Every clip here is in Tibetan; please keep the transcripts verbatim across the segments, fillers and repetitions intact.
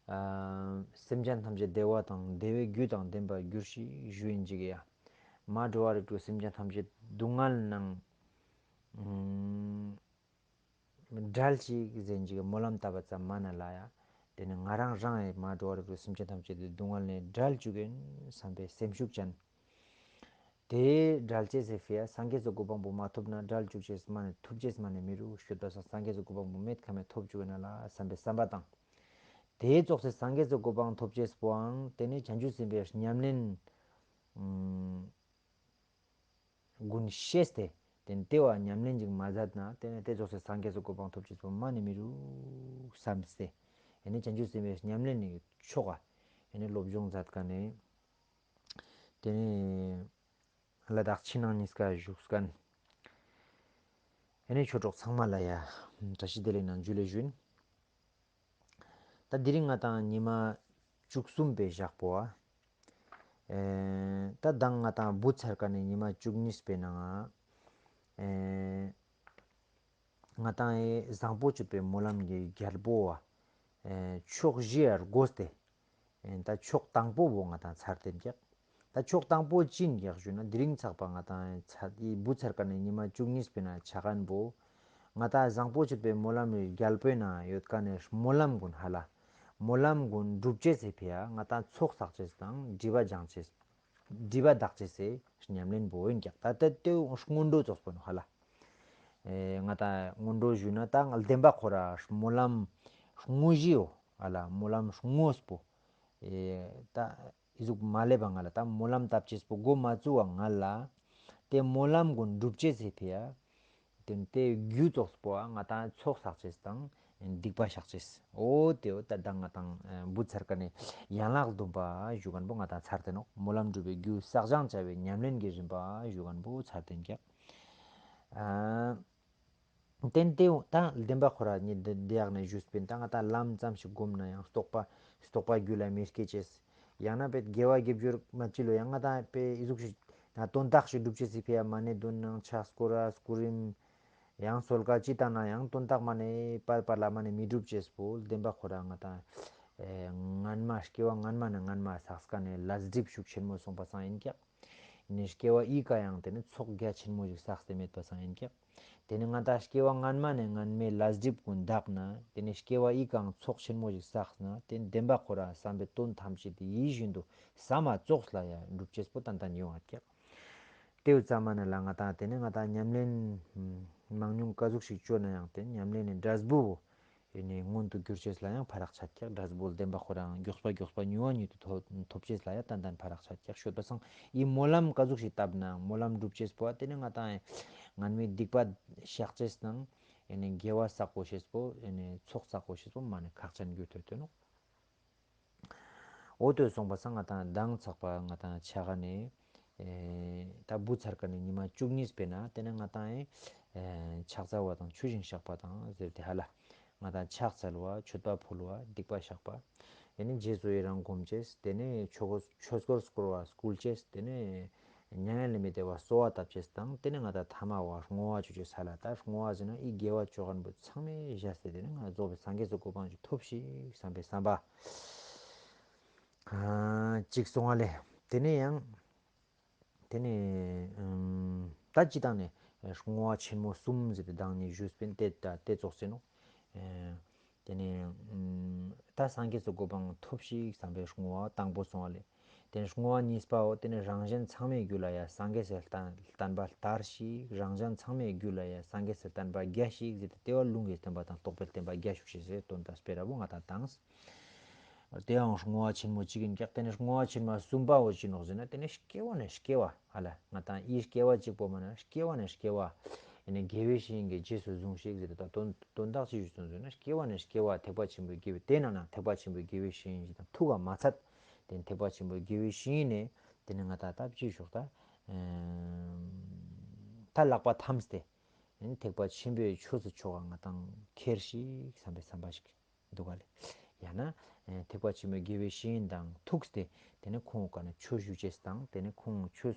ཨ་སེམས་ཅན་ཐམས་ཅད་བདེ་བ་དང་བདེ་བའི་རྒྱུ་དང་ལྡན་པར་གྱུར་ཅིག་ཞུ་ཡིན་ཅིག་ཡ། མ་འགྲོ་བ་རིགས་དྲུག་སེམས་ཅན་ཐམས་ཅད་སྡུག་བསྔལ་ནང་ཨུམ་བསྒྲལ་ཅིག་ཟེར་ཅིག་སྨོན་ལམ་བཏབ་པ་ཙམ་མ་ན་ལ་ཡ། དེ་ནི་ང་རང་རང་ཡི་མ་འགྲོ་བ་རིགས་དྲུག་སེམས་ཅན་ཐམས་ཅད་དེ་སྡུག་བསྔལ་ནས་བསྒྲལ་བཅུག་གིན་བསམ་པའི་སེམས་ཤུགས་ཅན། དེ་བསྒྲལ་ཅེས་སི་ཕི་ཡ་སངས་རྒྱས་སི་གོ་འཕང་པོ་མ་ཐོབ་ན་བསྒྲལ་བཅུག་ཅེས་མ་ནི་ཐུབ་ཅེས་མ་ནི་མི་རུ་ཤོད་པ་སང་སངས་རྒྱས་སི་གོ་འཕང་པོ་མེད་ཁ་མེད་ཐོབ་བཅུག་ན་ལ་བསམ་པའི་བསམ་པ་དང་། དེའི་ཙོགས་སི་སངས་རྒྱས་སི་གོ་འཕང་ཐོབ་ཅེས་པོའང་དེ་ནི་བྱང་ཆུབ་སེམས་དཔའི་ཉམས་ལེན་ཨུམ་ཀུན་ཤེས་ཏེ། དེ་ནི་དེ་བ་ཉམས་ལེན་ཅིག་མ་མཛད་ན་དེ་ནི་དེ་ཙོགས་སི་སངས་རྒྱས་སི་གོ་འཕང་ཐོབ་ཅེས་པོ་མ་ནི་མི་རུ་བསམ་སྟེ། ཡ་ནི་བྱང་ཆུབ་སེམས་དཔའི་ཉམས་ལེན་ནི་ཆོ་ག་ཡ་ནི་སློབ་སྦྱོང་མཛད་ཀ་ནས། དེ་ནས་ལ་དྭགས་ཕྱི་ནང་གཉིས་ཀ་བཞུགས་མཁན། ཨ་ནི་ཆོས་གྲོགས་ཚང་མ་ལ་ཡ་བཀྲ་ཤིས་བདེ་ལེགས་ནང་འཇུ་ལེ་ཞུ་ཡིན། ད་དེ་རིང་ང་དང་ཉི་མ་བཅུ་གསུམ་པའི་ཞག་པོ་ཨ། ཨེ་ད་མདང་ང་དང་བུ་ཚར་ཀ་ནས་ཉི་མ་བཅུ་གཉིས་པའི་ནང་ཨེ། ང་དང་ཨེ་བཟང་པོ་སྤྱོད་པའི་སྨོན་ལམ་གྱི་རྒྱལ་པོ་བ། ཨེ་ཕྱོགས་བཞི་ཡར་བགོས་ཏེ། ཨེ་ད་ཕྱོགས་དང་པོ་བོ་ང་དང་ཚར་ཏེ་འགྱག་ད་ཕྱོགས་དང་པོ་ཅི་ཡིན་འགྱག་ཞུ་ན་དེ་རིང་ཚགས་པ་ང་དང་ཚ་ཨི་བུ་ཚར་ཀ་ནས་ཉི་མ་བཅུ་གཉིས་པའི་ན་ཆ་མཁན་བོ། ང་དང་བཟང་པོ་སྤྱོད་པའི་སྨོན་ལམ་གྱི་རྒྱལ་པོའི་ནང་ཡོད་ཀ་ནས་སྨོན་ལམ་ཀུན་ཧ་ལ། སྨོན་ལམ་ཀུན་འགྲུབ་ཅེས་སི་ཕི་ཡ་ང་དང་ཚོགས་བསགས་ཅེས་དང་སྒྲིབ་པ་སྦྱང་ཅེས། སྒྲིབ་པ་དག་ཅེས་སི་ཉམས་ལེན་པོ་ཡིན་ཀྱག་ད་ལྟ་དེ་སྔོན་འགྲོ་ཙོགས་པོ་ནོ་ཧ་ལ། ཨེ་ང་ད་སྔོན་འགྲོ་ཞུས་ན་ད་ང་བདེན་པ་ཁོ་ར་སྨོན་ལམ་དངོས་གཞི་ཡོ་ཧ་ལ་སྨོན་ལམ་དངོས་པོ། ཨེ་ད་ཨི་ཟུག་མ་ལེབ་པ་ང་ལ་ད་སྨོན་ལམ་བཏབ་ཅེས་པོ་འགོ་མ་བཙུགས་པ་ང་ལ། དེ་སྨོན་ལམ་ཀུན་འགྲུབ་ཅེས་སི་ཕི་ཡ། དེ་དེ་རྒྱུ་ཙོགས་པོ་ང་དང་ཚོགས་བསགས་ཅེས་དང་སྡིག་པ་བཤགས་ཅེས། འོ་དེ་འོ་ད་ད་ང་དང་བུ་ཚར་ཀ་ནས་ཡན་ལག་བདུན་པ་ཞུ་མཁན་པོ་ང་དང་ཚར་ཏེ་ནོ། སྨོན་ལམ་འགྲུབ་པའི་རྒྱུ་བསགས་སྦྱང་བྱ་བའི་ཉམས་ལེན་གྱི་རིམ་པ་ཞུ་མཁན་པོ་ཚར་ཏེ་འགྱག་ཏན་ཏན་ད་བདེན་པ་ཁོ་ར་ཉིད་འདི་ཡག་ནས་ཞུས་པིན། ད་ང་དང་ལམ་ཙམ་ཞིག་བསྒོམ་ན་ཡང་རྟོགས་པ་རྟོགས་པ་རྒྱུད་ལ་མི་སྐྱེ་ཅེས། ཡང་ན་པེ་དགེ་བ་དགེ་སྦྱོར་མ་ཅི་ལོ་ཡང་ང་དང་པེ་ཨི་ཟུག་ཞིག་ད་དོན་དག་ཞིག་སྒྲུབ་ཅེས་སི་ཕི་ཡ་མ་ནི་དོན་ནང་ཕྱག་སྐོར་ར་སྐུ་རིམ། ཡང་སོལ་ཀ་ཅི་ལྟ་ན་ཡང་དོན་དག་མ་ནི་པར་པར་ལ་མ་ནི་མི་སྒྲུབ་ཅེས་པོ་བདེན་པ་ཁོ་ར་ང་དང་སྔན་མ་སྐྱེ་བ་སྔན་མ་ནས་སྔན་མ་བསགས་ཀ་ནས་ལས་སྒྲིབ་ཤུགས་ཆེན་མོ་སོང་པ་སང་ཡིན་ཀྱག་ནས་སྐྱེ་བ་ཨི་ཀ་ཡང་དེ་ནི་ཚོགས་རྒྱ་ཆེན་མོ་ཞིག་བསགས་ཏེ་མེད་པ་སང་ཡིན་ཀྱག་དེ་ནི་ང་དང་སྐྱེ་བ་སྔན་མ་ནས་སྔན་མའི་ལས་སྒྲིབ་ཀུན་དག་ན་དེ་ནི་སྐྱེ་བ་ཨི་ཀའང་ཚོགས་ཆེན་མོ་ཞིག་བསགས་ན་དེ་ནི་བདེན་པ་ཁོ་ར་བསམ་པའི་དོན་ཐམས་ཅད་དེ་ཡིད་བཞིན་དུ་ས་མ་ཙོགས་ལ་ཡ་འགྲུབ་ཅེས་པོ་ཏན་ཏན་ཡོང་ང་ཀྱག་དེའུ་ཙམ་མ་ནི་ལ་ང་དང་དེ་ནི་ང་དང་ཉམས་ལེན་མང་ཉུང་ག་ཟུག་ཞིག་བཅོ་ན་ཡང་དེ་ཉམས་ལེན་ནི་འབྲས་བུ་ཡིན་ནི་མངོན་དུ་གྱུར་ཅེས་ལ་ཡང་ཕ་རག་ཆད་ཀྱག་འབྲས་བུ་བདེན་པ་ཁོ་རང་མགྱོགས་པ་མགྱོགས་པ་མྱུར་བ་མྱུར་དུ་ཐོབ་ཐོབ་ཅེས་ལ་ཡང་ཏན་ཏན་ཕ་རག་ཆད་ཀྱག་ཤོད་པ་སང་ཨི་སྨོན་ལམ་ག་ཟུག་ཞིག་བཏབ་ན་སྨོན་ལམ་འགྲུབ་ཅེས་པོ་དེ་ནི་ང་དང་སྔན་མའི་སྡིག་པ་བཤགས་ཅེས་དང་ཡིན་ནི་དགེ་བ་བསགས་དགོས་ཤེས་པོ་ཡིན་ནི་ཚོགས་བསགས་དགོས་ཤེས་པོ་མ་ནི་ཁག་ཅན་རྒྱུ་ཐོས་དོན་ནོ། འོ་དོ་སོང་པ་སང་ང་དང་མདང་ཚགས་པ་ང་དང་ཆ་ག་ནས་ཨེ་ད་བུ་ཚར་ཀ་ནས་ཉི་མ་བཅུ་གཉིས་པའི་ན་དེ་ནས་ང་དང་ཨེ་ཕྱག་འཚལ་བ་དང་ཆུ་ཞིང་བཤགས་པ་དང་ཟེར་ཏེ་ཧ་ལ་ང་དང་ཕྱག་འཚལ་བ་མཆོད་པ་ཕུལ་བ་སྡིག་པ་བཤགས་པ། དེ་ནས་རྗེས་སུ་ཡི་རང་སྒོམ་ཅེས། དེ་ནས་ཆོས་གོ་ཆོས་སྐོར་སྐོར་བ་སྐུལ་ཅེས། དེ་ནས་མྱ་ངན་ལས་མི་འདའ་བ་གསོལ་བ་བཏབ་ཅེས་དང་། དེ་ནས་ང་དང་ཐ་མ་བ་བསྔོ་བ་བཅོ་ཅེས་ཧ་ལ། ད་བསྔོ་བ་ཟེར་ན་ཨི་དགེ་བ་བཅོ་མཁན་པོ་ཚང་མས་བཞག་སྟེ་དེ་ནས་ང་རྫོགས་པའི་སངས་རྒྱས་སུ་གོ་འཕང་ཞིག་ཐོབ་ཤིག་བསམ་པའི་བསམ་པ་ཨ་གཅིག་སོང་བ་ལས། དེ་ནས་ཡང་དེ་ནས་ཨམ་ད་སྤྱི་བཏང་ནས་བསྔོ་བ་ཆེན་མོ་གསུམ་ཟེར་ཏེ་བདག་ཉིད་ཞུས་པིན། དེ་ད་དེ་ཙོགས་ཟེར་ནོ། ཨེ་དེ་ནས་ཨམ་ད་སངས་རྒྱས་སུ་གོ་འཕང་ཐོབ་ཤིག་བསམ་པའི་བསྔོ་བ་དང་པོ་སོང་བ་ལས། དེ་ནས་བསྔོ་བ་གཉིས་པའོ། དེ་ནས་རང་གཞན་ཚང་མའི་རྒྱུད་ལ་ཡ་སངས་རྒྱས་སུ་བསྟན་བསྟན་པ་དར་ཞིག་རང་གཞན་ཚང་མའི་རྒྱུད་ལ་ཡ་སངས་རྒྱས་སུ་བསྟན་པ་རྒྱས་ཤིག་ཟེར་ཏེ་དེ་བ་ལུང་གི་བསྟན་པ་དང་རྟོགས་པའི་བསྟན་པ་རྒྱས་ཤོག་ཤིག་ཟེར་དོན་དག་སྤེ་ར་བོ་ང་དང་དང་། དེའང་བསྔོ་བ་ཆེན་མོ་གཅིག་ཡིན་ཀྱག་དེ་ནས་བསྔོ་བ་ཆེན་མོ་གསུམ་པའོ་ཅི་ནོག་ཟེར་ན་དེ་ནས་སྐྱེ་བ་ནས་སྐྱེ་བ་ཧ་ལ་ང་དང་ཨི་སྐྱེ་བ་གཅིག་པོ་མ་ན་སྐྱེ་བ་ནས་སྐྱེ་བ། ཡིན་ནས་དགེ་བའི་བཤེས་གཉེན་གྱིས་རྗེས་སུ་བཟུང་ཞིག་ཟེར་ཏེ་ད་དོན་དོན་དག་ཅི་ཞིག་གསུངས་ཟེར་ན་སྐྱེ་བ་ནས་སྐྱེ་བ་ཐེག་པ་ཆེན་པོའི་དགེ་བའི་དེ་ནང་ན་ཐེག་པ་ཆེན་པོའི་དགེ་བའི་བཤེས་གཉེན་ཞིག་དང་ཐུག་ག་མ་ཚད་དེ་ནས་ཐེག་པ་ཆེན་པོའི་དགེ་བའི་བཤེས་གཉེན་ནས་དེ་ནས་ང་དང་ད་ཅི་ཞོག་ད་ད་ལག་པ་འཐམས་ཏེ་ཐེག་པ་ཆེན་པོའི་ཆོས་སུ་ཕྱོགས་ང་དང་ཁྱེར་ཞིག་བསམ་པའི་བསམ་པ་ཞིག་འདུག་ག་ལེ། ཡང་ན་ཐེག་པ་ཆེན་པོའི་དགེ་བའི་བཤེས་གཉེན་དང་ཐུག་སྟེ་དེ་ནས་ཁོང་ག་ནས་ཆོས་ཞུ་ཅེས་དང་དེ་ནས་ཁོང་ཆོས་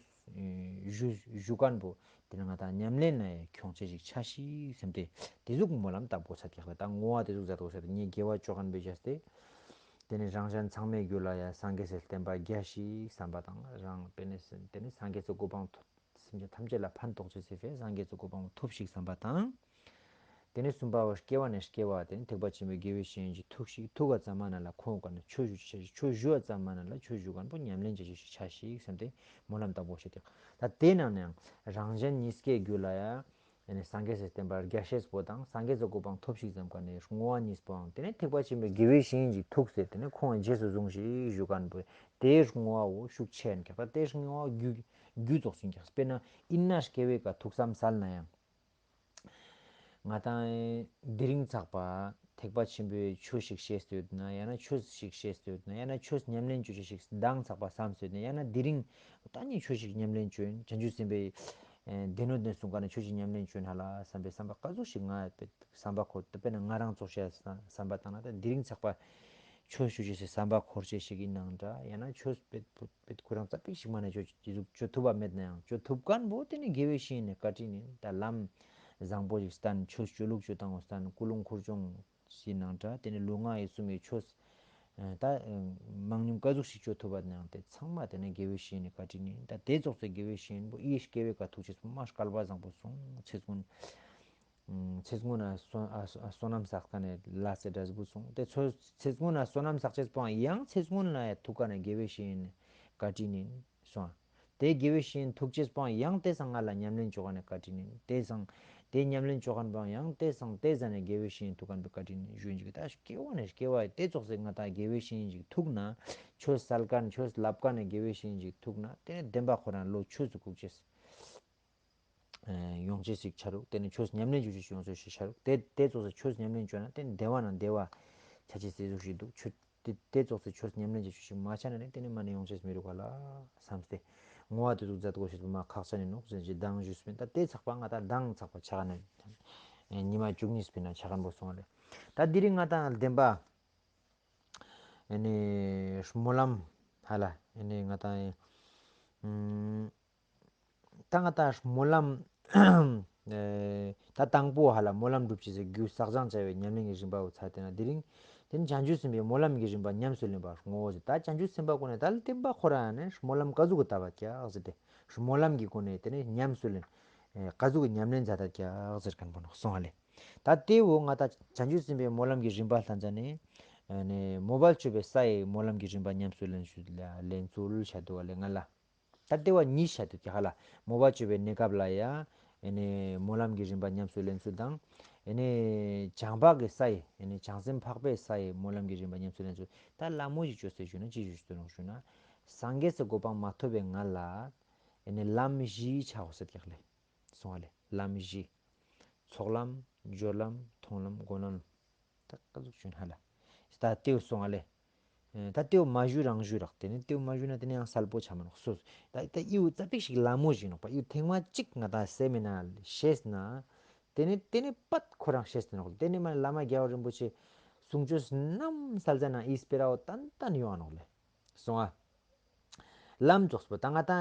ཞུ་ཞུ་མཁན་པོ་དེ་ནས་ང་དང་ཉམས་ལེན་ན་ཡང་ཁྱོང་ཅེས་ཞིག་ཆ་ཞིག་བསམ་སྟེ་དེ་ཟུག་སྨོན་ལམ་བཏབ་དགོས་ས་ཀྱག་ལ་ད་བསྔོ་བ་དེ་ཟུག་མཛད་དགོས་ས་དེ་ངས་དགེ་བ་བཅོ་མཁན་པོའི་བྱས་ཏེ། དེ་ནས་རང་གཞན་ཚང་མའི་རྒྱུད་ལ་ཡང་སངས་རྒྱས་སི་བསྟན་པ་རྒྱས་ཤིག་བསམ་པ་དང་། རང་དེ་ནས་དེ་ནས་སངས་རྒྱས་སི་གོ་འཕང་ཐོབ། སེམས་ཅན་ཐམས་ཅད་ལ་ཕན་ཐོགས་ཅེས་སི་ཕིའ་སངས་རྒྱས་སི་གོ་འཕང་ཐོབ་ཤིག་བསམ་པ་དང་། དེ་ནས་གསུམ་པ་བ་སྐྱེ་བ་ནས་སྐྱེ་བ་དེ་ནས་ཐེག་པ་ཆེན་པོའི་དགེ་བའི་བཤེས་གཉེན་གྱི་ཐུགས་ཤིག་ཐུག་ག་ཙམ་མ་ན་ལ་ཁོང་ག་ནས་ཆོས་ཞུ་ཅེས་ཆོས་ཞུ་བ་ཙམ་མ་ན་ལ་ཆོས་ཞུ་མཁན་པོ་ཉམས་ལེན་བྱེད་ཅེས་ཤིག་ཆ་ཤིག་བསམ་སྟེ་སྨོན་ལམ་བཏབ་དགོས་ཤེས་ཏེ། ད་དེ་ནང་ནས་ཡང་རང་གཞན་གཉིས་ཀའི་རྒྱུད་ལ་ཡང་། དེ་ནས་སངས་རྒྱས་སི་བསྟན་པ་རྒྱས་ཤེས་པོ་དང་སངས་རྒྱས་སི་གོ་འཕང་ཐོབ་ཤིག་བསམ་མཁན་ནས་བསྔོ་བ་གཉིས་པོའང་དེ་ནས་ཐེག་པ་ཆེན་པོའི་དགེ་བའི་བཤེས་གཉེན་གྱི་ཐུགས་སུ་དེ་ནས་ཁོང་རྗེས་སུ་བཟུང་ཤིག་ཞུ་མཁན་པོ་དེའི་བསྔོ་བ་བོ་ཤུགས་ཆེན་ཀྱང་ད་དེའི་བསྔོ་བ་རྒྱུ་རྒྱུ་རྫོགས་ཤིང་ཀྱང་དཔེར་ན་ཨིན་ན་སྐྱེ་བའི་ཀ་ཐུགས་བསམ་གསལ་ན་ཡང་། ང་དང་དེ་རིང་ཚགས་པ་ཐེག་པ་ཆེན་པོའི་ཆོས་ཤིག་ཤེས་ཏེ་ཡོད་ན་ཡང་ན་ཆོས་ཤིག་ཤེས་ཏེ་ཡོད་ན་ཡང་ན་ཆོས་ཉམས་ལེན་བྱེད་ཆེད་ཤིག་མདང་ཚགས་པ་བསམ་སྟེ་ཡོད་ན་ཡང་ན་དེ་རིང་ད་ནི་ཆོས་ཤིག་ཉམས་ལེན་བྱེད་ཡིན། བྱང་ཆུབ་སེམས་དཔའི་སྡེ་སྣོད་ནས་གསུངས་ག་ནས་ཆོས་ཤིག་ཉམས་ལེན་བྱེད་ཡིན་ཧ་ལ་བསམ་པའི་བསམ་པ་ག་ཚོད་ཞིག་ང་བསམ་པ་འཁོར་དུ་དཔེར་ན་ང་རང་ཚོགས་ཤེས་བསམ་པ་བཏང་ན་ད་དེ་རིང་ཚགས་པ་ཆོས་ཞུ་ཆེད་ཤིག་བསམ་པ་འཁོར་ཆེད་ཤིག་ཡིན་ནའང་འདྲ་ཡང་ན་ཆོས་བེད་བེད་ཁོ་རང་རྩ་པིག་ཞིག་མ་ནས་ཆོས་ཀྱི་གཟུགས་ཆོས་ཐུབ་པ་མེད་ན་ཡང་ཆོས་ཐུབ་མཁན་པོ་དེ་ནི་དགེ་བའི་བཤེས་གཉེན་ནས་བཀའ་དྲིན་ཡིན། ད་ལམ་བཟང་པོ་ཞིག་བསྟན་ཆོས་སྤྱོད་ལུགས་སྤྱོད་སྟངས་བསྟན་ཀུན་སློང་འཁོར་སྦྱོང་ཞིག་ནང་འདྲ་དེ་ནི་ལུས་ངག་ཡིད་གསུམ་གྱི་ཆོས་ད་མང་ཉུང་ག་ཟུག་ཞིག་སྤྱོད་ཐུབ་པ་ནའང་དེ་ཚང་མ་དེ་ནི་དགེ་བའི་བཤེས་གཉེན་ནས་བཀའ་དྲིན་ཡིན། ད་དེ་ཙོགས་སུ་དགེ་བའི་བཤེས་གཉེན་པོ་ཡིས་སྐྱེ་བའི་ཀ་ཐུག་ཆེད་པོ་མ་སྐལ་པ་བཟང་པོ་སོང་ཚེ་སྔོན། ཚེ་སྔོན་ན་བསོད་ཨ་བསོད་ནམས་བསགས་ཀ་ནས་ལ་སེ་འདྲ་བུ་སོང་དེ་ཚོ་ཚེ་སྔོན་ན་བསོད་ནམས་བསགས་ཆེད་པོའང་ཡང་ཚེ་སྔོན་ན་ཡ་ཐུག་ཀ་ནས་དགེ་བའི་བཤེས་གཉེན་བཀའ་དྲིན་ཡིན་སོང་། དེ་དགེ་བའི་བཤེས་གཉེན་ཐུག་ཆེད་པོའང་ཡང་དེ་སང་ང་ལ་ཉམས་ལེན་བྱེད་ཀ་ནས་བཀའ་དྲིན་ཡིན། དེ་སང་དེ་ཉམས་ལེན་བྱེད་མཁན་པོའང་ཡང་དེ་སང་དེ་ཟ་ནས་དགེ་བའི་བཤེས་གཉེན་ཐུག་མཁན་པོའི་བཀའ་དྲིན་ཡིན་ཞུ་ཡིན་ཅིག་ད་སྐྱེ་བ་ནས་སྐྱེ་བ་དེ་ཙོགས་སེ་ང་ད་དགེ་བའི་བཤེས་གཉེན་ཅིག་ཐུག་ན་ཆོས་སལ་མཁན་ཆོས་ལབ་མཁན་ནས་དགེ་བའི་བཤེས་གཉེན་ཅིག་ཐུག་ན་དེ་ནས་བདེན་པ་ཁོ་རང་ལོ་ཆོས་སུ་བཀུག་ཆེད། ཡོང་ཆེད་ཞིག་ཆ་རུག་དེ་ནི་ཆོས་ཉམས་ལེན་བྱེད་ཆེད་ཡོང་ཆེད་ཞིག་ཆ་རུག་དེ་དེ་ཙོགས་སུ་ཆོས་ཉམས་ལེན་བྱས་ན་དེ་ནི་བདེ་བ་ནང་བདེ་བ་ཆ་ཆེད་ཟེར་ཟུག་ཞིག་འདུག་ཆོས་དེ་དེ་ཙོགས་སུ་ཆོས་ཉམས་ལེན་བྱེད་ཆེད་ཞིག་མ་ཆ་ན་ནི་དེ་ནི་མ་ནི་ཡོང་ཆེད་མི་རུག་ག་ལ་བསམ་སྟེ། བསྔོ་བ་དེ་ཚོ་མཛད་དགོས་ཞེས་པ་མ་ཁག་ཆ་ནི་ནོག་ཟེར་གྱི་མདང་ཞུས་པས། ད་དེ་ཚགས་པ་ང་ད་མདང་ཚགས་པ་ཆ་ག་ནི་ཉི་མ་བཅུ་གཉིས་པའི་ནང་ཆ་ག་འབོ་སོང་བ་རེད། ད་དེ་རིང་ང་ད་བདེན་པ། ཨ་ནི་སྨོན་ལམ་ཧ་ལ་ཨ་ནི་ང་དང་ཨུམ། ད་ང་དང་སྨོན་ལམ་ཨེ་ད་དང་པོ་ཧ་ལ་སྨོན་ལམ་སྒྲུབ་ཅེས་སི་རྒྱུ་བསགས་སྦྱང་བྱ་བའི་ཉམས་ལེན་གྱི་རིམ་པ་བོ་ཚར་ཏེ་ན་དེ་རིང་དེ་ནི་བྱང་ཆུབ་སེམས་དཔའི་སྨོན་ལམ་གྱི་རིམ་པ་ཉམས་སུ་ལེན་པ་བསྔོ་བ་ཟེར། ད་བྱང་ཆུབ་སེམས་དཔའ་ཀུན་ནས་ད་ལྟེམ་པ་ཁོ་རང་ནས་སྨོན་ལམ་ག་ཟུག་གི་བཏབ་པ་ཀྱག་ཟེར་ཏེ་སྨོན་ལམ་གྱི་སྒོ་ནས་དེ་ནི་ཉམས་སུ་ལེན་ཨེ་ག་ཟུག་གི་ཉམས་ལེན་མཛད་ད་ཀྱག་ཟེར་མཁན་པོ་ནོག་སོང་ཧ་ལེ། ད་དེ་བོ་ང་ད་བྱང་ཆུབ་སེམས་དཔའི་སྨོན་ལམ་གྱི་རིམ་པ་ལྷན་ཙ་ནས་ཨ་ནི་མོ་བལ་སྤྱོད་པའི་ས་ཡི་སྨོན་ལམ་གྱི་རིམ་པ་ཉམས་སུ་ལེན་ཚུལ་ལེན་ཚུལ་བཤད་འདུག་བ་ལེ་ང་ལ། ད་ལྟེ་བ་གཉིས་བཤད་དུ་ཀྱག་ཧ་ལ། མོ་བལ་སྤྱོད་པའི་གནས་སྐབས་ལ་ཡ། ཨེ་ནི་སྨོན་ལམ་གྱི་རིམ་པ་ཉམས་སུ་ལེན་ཚུལ་དང་། ཨེ་ནི་བྱང་འཕགས་ཀྱི་ས་ཡི་ཨེ་ནི་བྱང་སེམས་འཕགས་པའི་ས་ཡི་སྨོན་ལམ་གྱི་རིམ་པ་ཉམས་སུ་ལེན་ཚུལ། ད་ལ་མོ་ཞིག་བཅོས་ཟེར་ཞུ་ན་ཅི་ཞུ་ཞུ་ནོག་ཞུ་ན། སངས་རྒྱས་སི་གོ་འཕང་མ་ཐོབ་པའི་ང་ལ། ཨེ་ནི་ལམ་བཞི་ཆགས་ཡོད་ཟེར་ཀྱག་ལེ། སོང་བ་ལེ་ལམ་བཞི། ཚོགས་ལམ་སྦྱོར་ལམ་མཐོང་ལམ་སྒོམ་ལམ། ད་ག་ཟུག་བྱུང་ཧ་ལ། ད་ལྟེ་བ་སོང་ང་ལེ། ད་ལྟེ་བ་མ་ཞུ་རང་ཞུ་རག་དེ་ནི་ལྟེ་བ་མ་ཞུ་ན་དེ་ནི་ཡང་གསལ་པོ་ཆ་མ་ནོག་སོ། ད་ད་ཨིའུ་རྩ་པིག་ཞིག་ལ་མོ་ཞིག་ནོག་པ་ཨིའུ་ཐེངས་མ་གཅིག་ང་ད་སེ་མི་ན་ཤེས་ན། དེ་ནི་དེ་ནི་པད་ཁོ་རང་ཤེས་ཏེ་ནོག་དེ་ནི་མ་བླ་མ་རྒྱལ་བ་རིན་པོ་ཆེ་གསུང་ཆོས་ནམ་སལ་ཙ་ན་ཨིས་སྤེ་ར་བོ་ཏན་ཏན་ཡོང་ང་ནོག་ལེ། སོང་ང་། ལམ་རྫོགས་པོ་ད་ང་ད་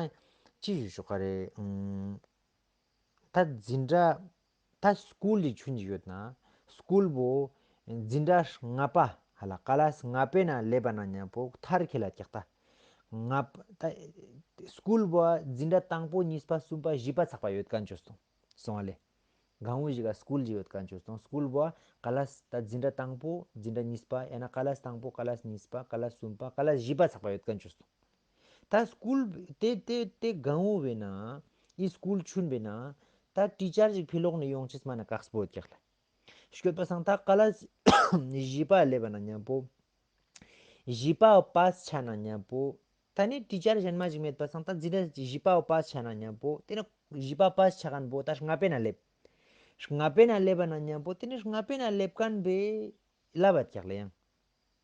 ཅི་ཞུ་ཞུ་ག་རེ། ད་འཛིན་གྲྭ་ད་སྐུལ་ལི་ཆུན་གྱི་ཡོད་ན་སྐུལ་བོ་འཛིན་གྲྭ་ལྔ་པ་ཧ་ལ་ཀ་ལ་སི་ལྔ་པའི་ནང་སླེབས་པ་ན་མཉམ་པོ་མཐར་ཁྱེད་ལ་ཀྱག་ད་ལྔ་པ་ད་སྐུལ་བོ་འཛིན་གྲྭ་དང་པོ་གཉིས་པ་གསུམ་པ་བཞི་པ་ཚགས་པ་ཡོད་མཁན་བྱོས་སོང་སོང་བ་ལེ། གང་བོ་ཞིག་ག་སྐུལ་ཞིག་ཡོད་མཁན་བྱོས་སོང་སྐུལ་བོ་ཀ་ལ་སི་ད་འཛིན་གྲྭ་དང་པོ་འཛིན་གྲྭ་གཉིས་པ་ཡང་ན་ཀ་ལ་སི་དང་པོ་ཀ་ལ་སི་གཉིས་པ་ཀ་ལ་སི་གསུམ་པ་ཀ་ལ་སི་བཞི་པ་ཚགས་པ་ཡོད་མཁན་བྱོས་སོང་། ད་སྐུལ་དེ་དེ་དེ་གང་བོ་བས་ན་ཨི་སྐུལ་ཆུན་བས་ན་ད་ཊི་ཅར་ཞིག་ཕི་ལོག་ནས་ཡོང་ཆེས་མ་ན་ཀགས་པོ་ཀྱག་ལ། སྐྱོད་པ་སང་ད་ཀ་ལ་སི་བཞི་པ་སླེབས་པ་ན་མཉམ་པོ། བཞི་པ་པཱས་ཆ་ན་མཉམ་པོ། ད་ནི་ཊི་ཅར་གཞན་མ་ཞིག་མེད་པ་སང་ད་འཛིན་གྲྭ་བཞི་པ་པཱས་ཆ་ན་མཉམ་པོ་དེ་ནི་བཞི་པ་པཱས་ཆ་མཁན་པོ་ད་ལྔ་པའི་ན་སླེབས། ལྔ་པའི་ན་སླེབས་པ་ན་མཉམ་པོ་དེ་ནི་ལྔ་པའི་ན་སླེབས་མཁན་བས་ལབ་པ་ཀྱག་ལ་ཡང་།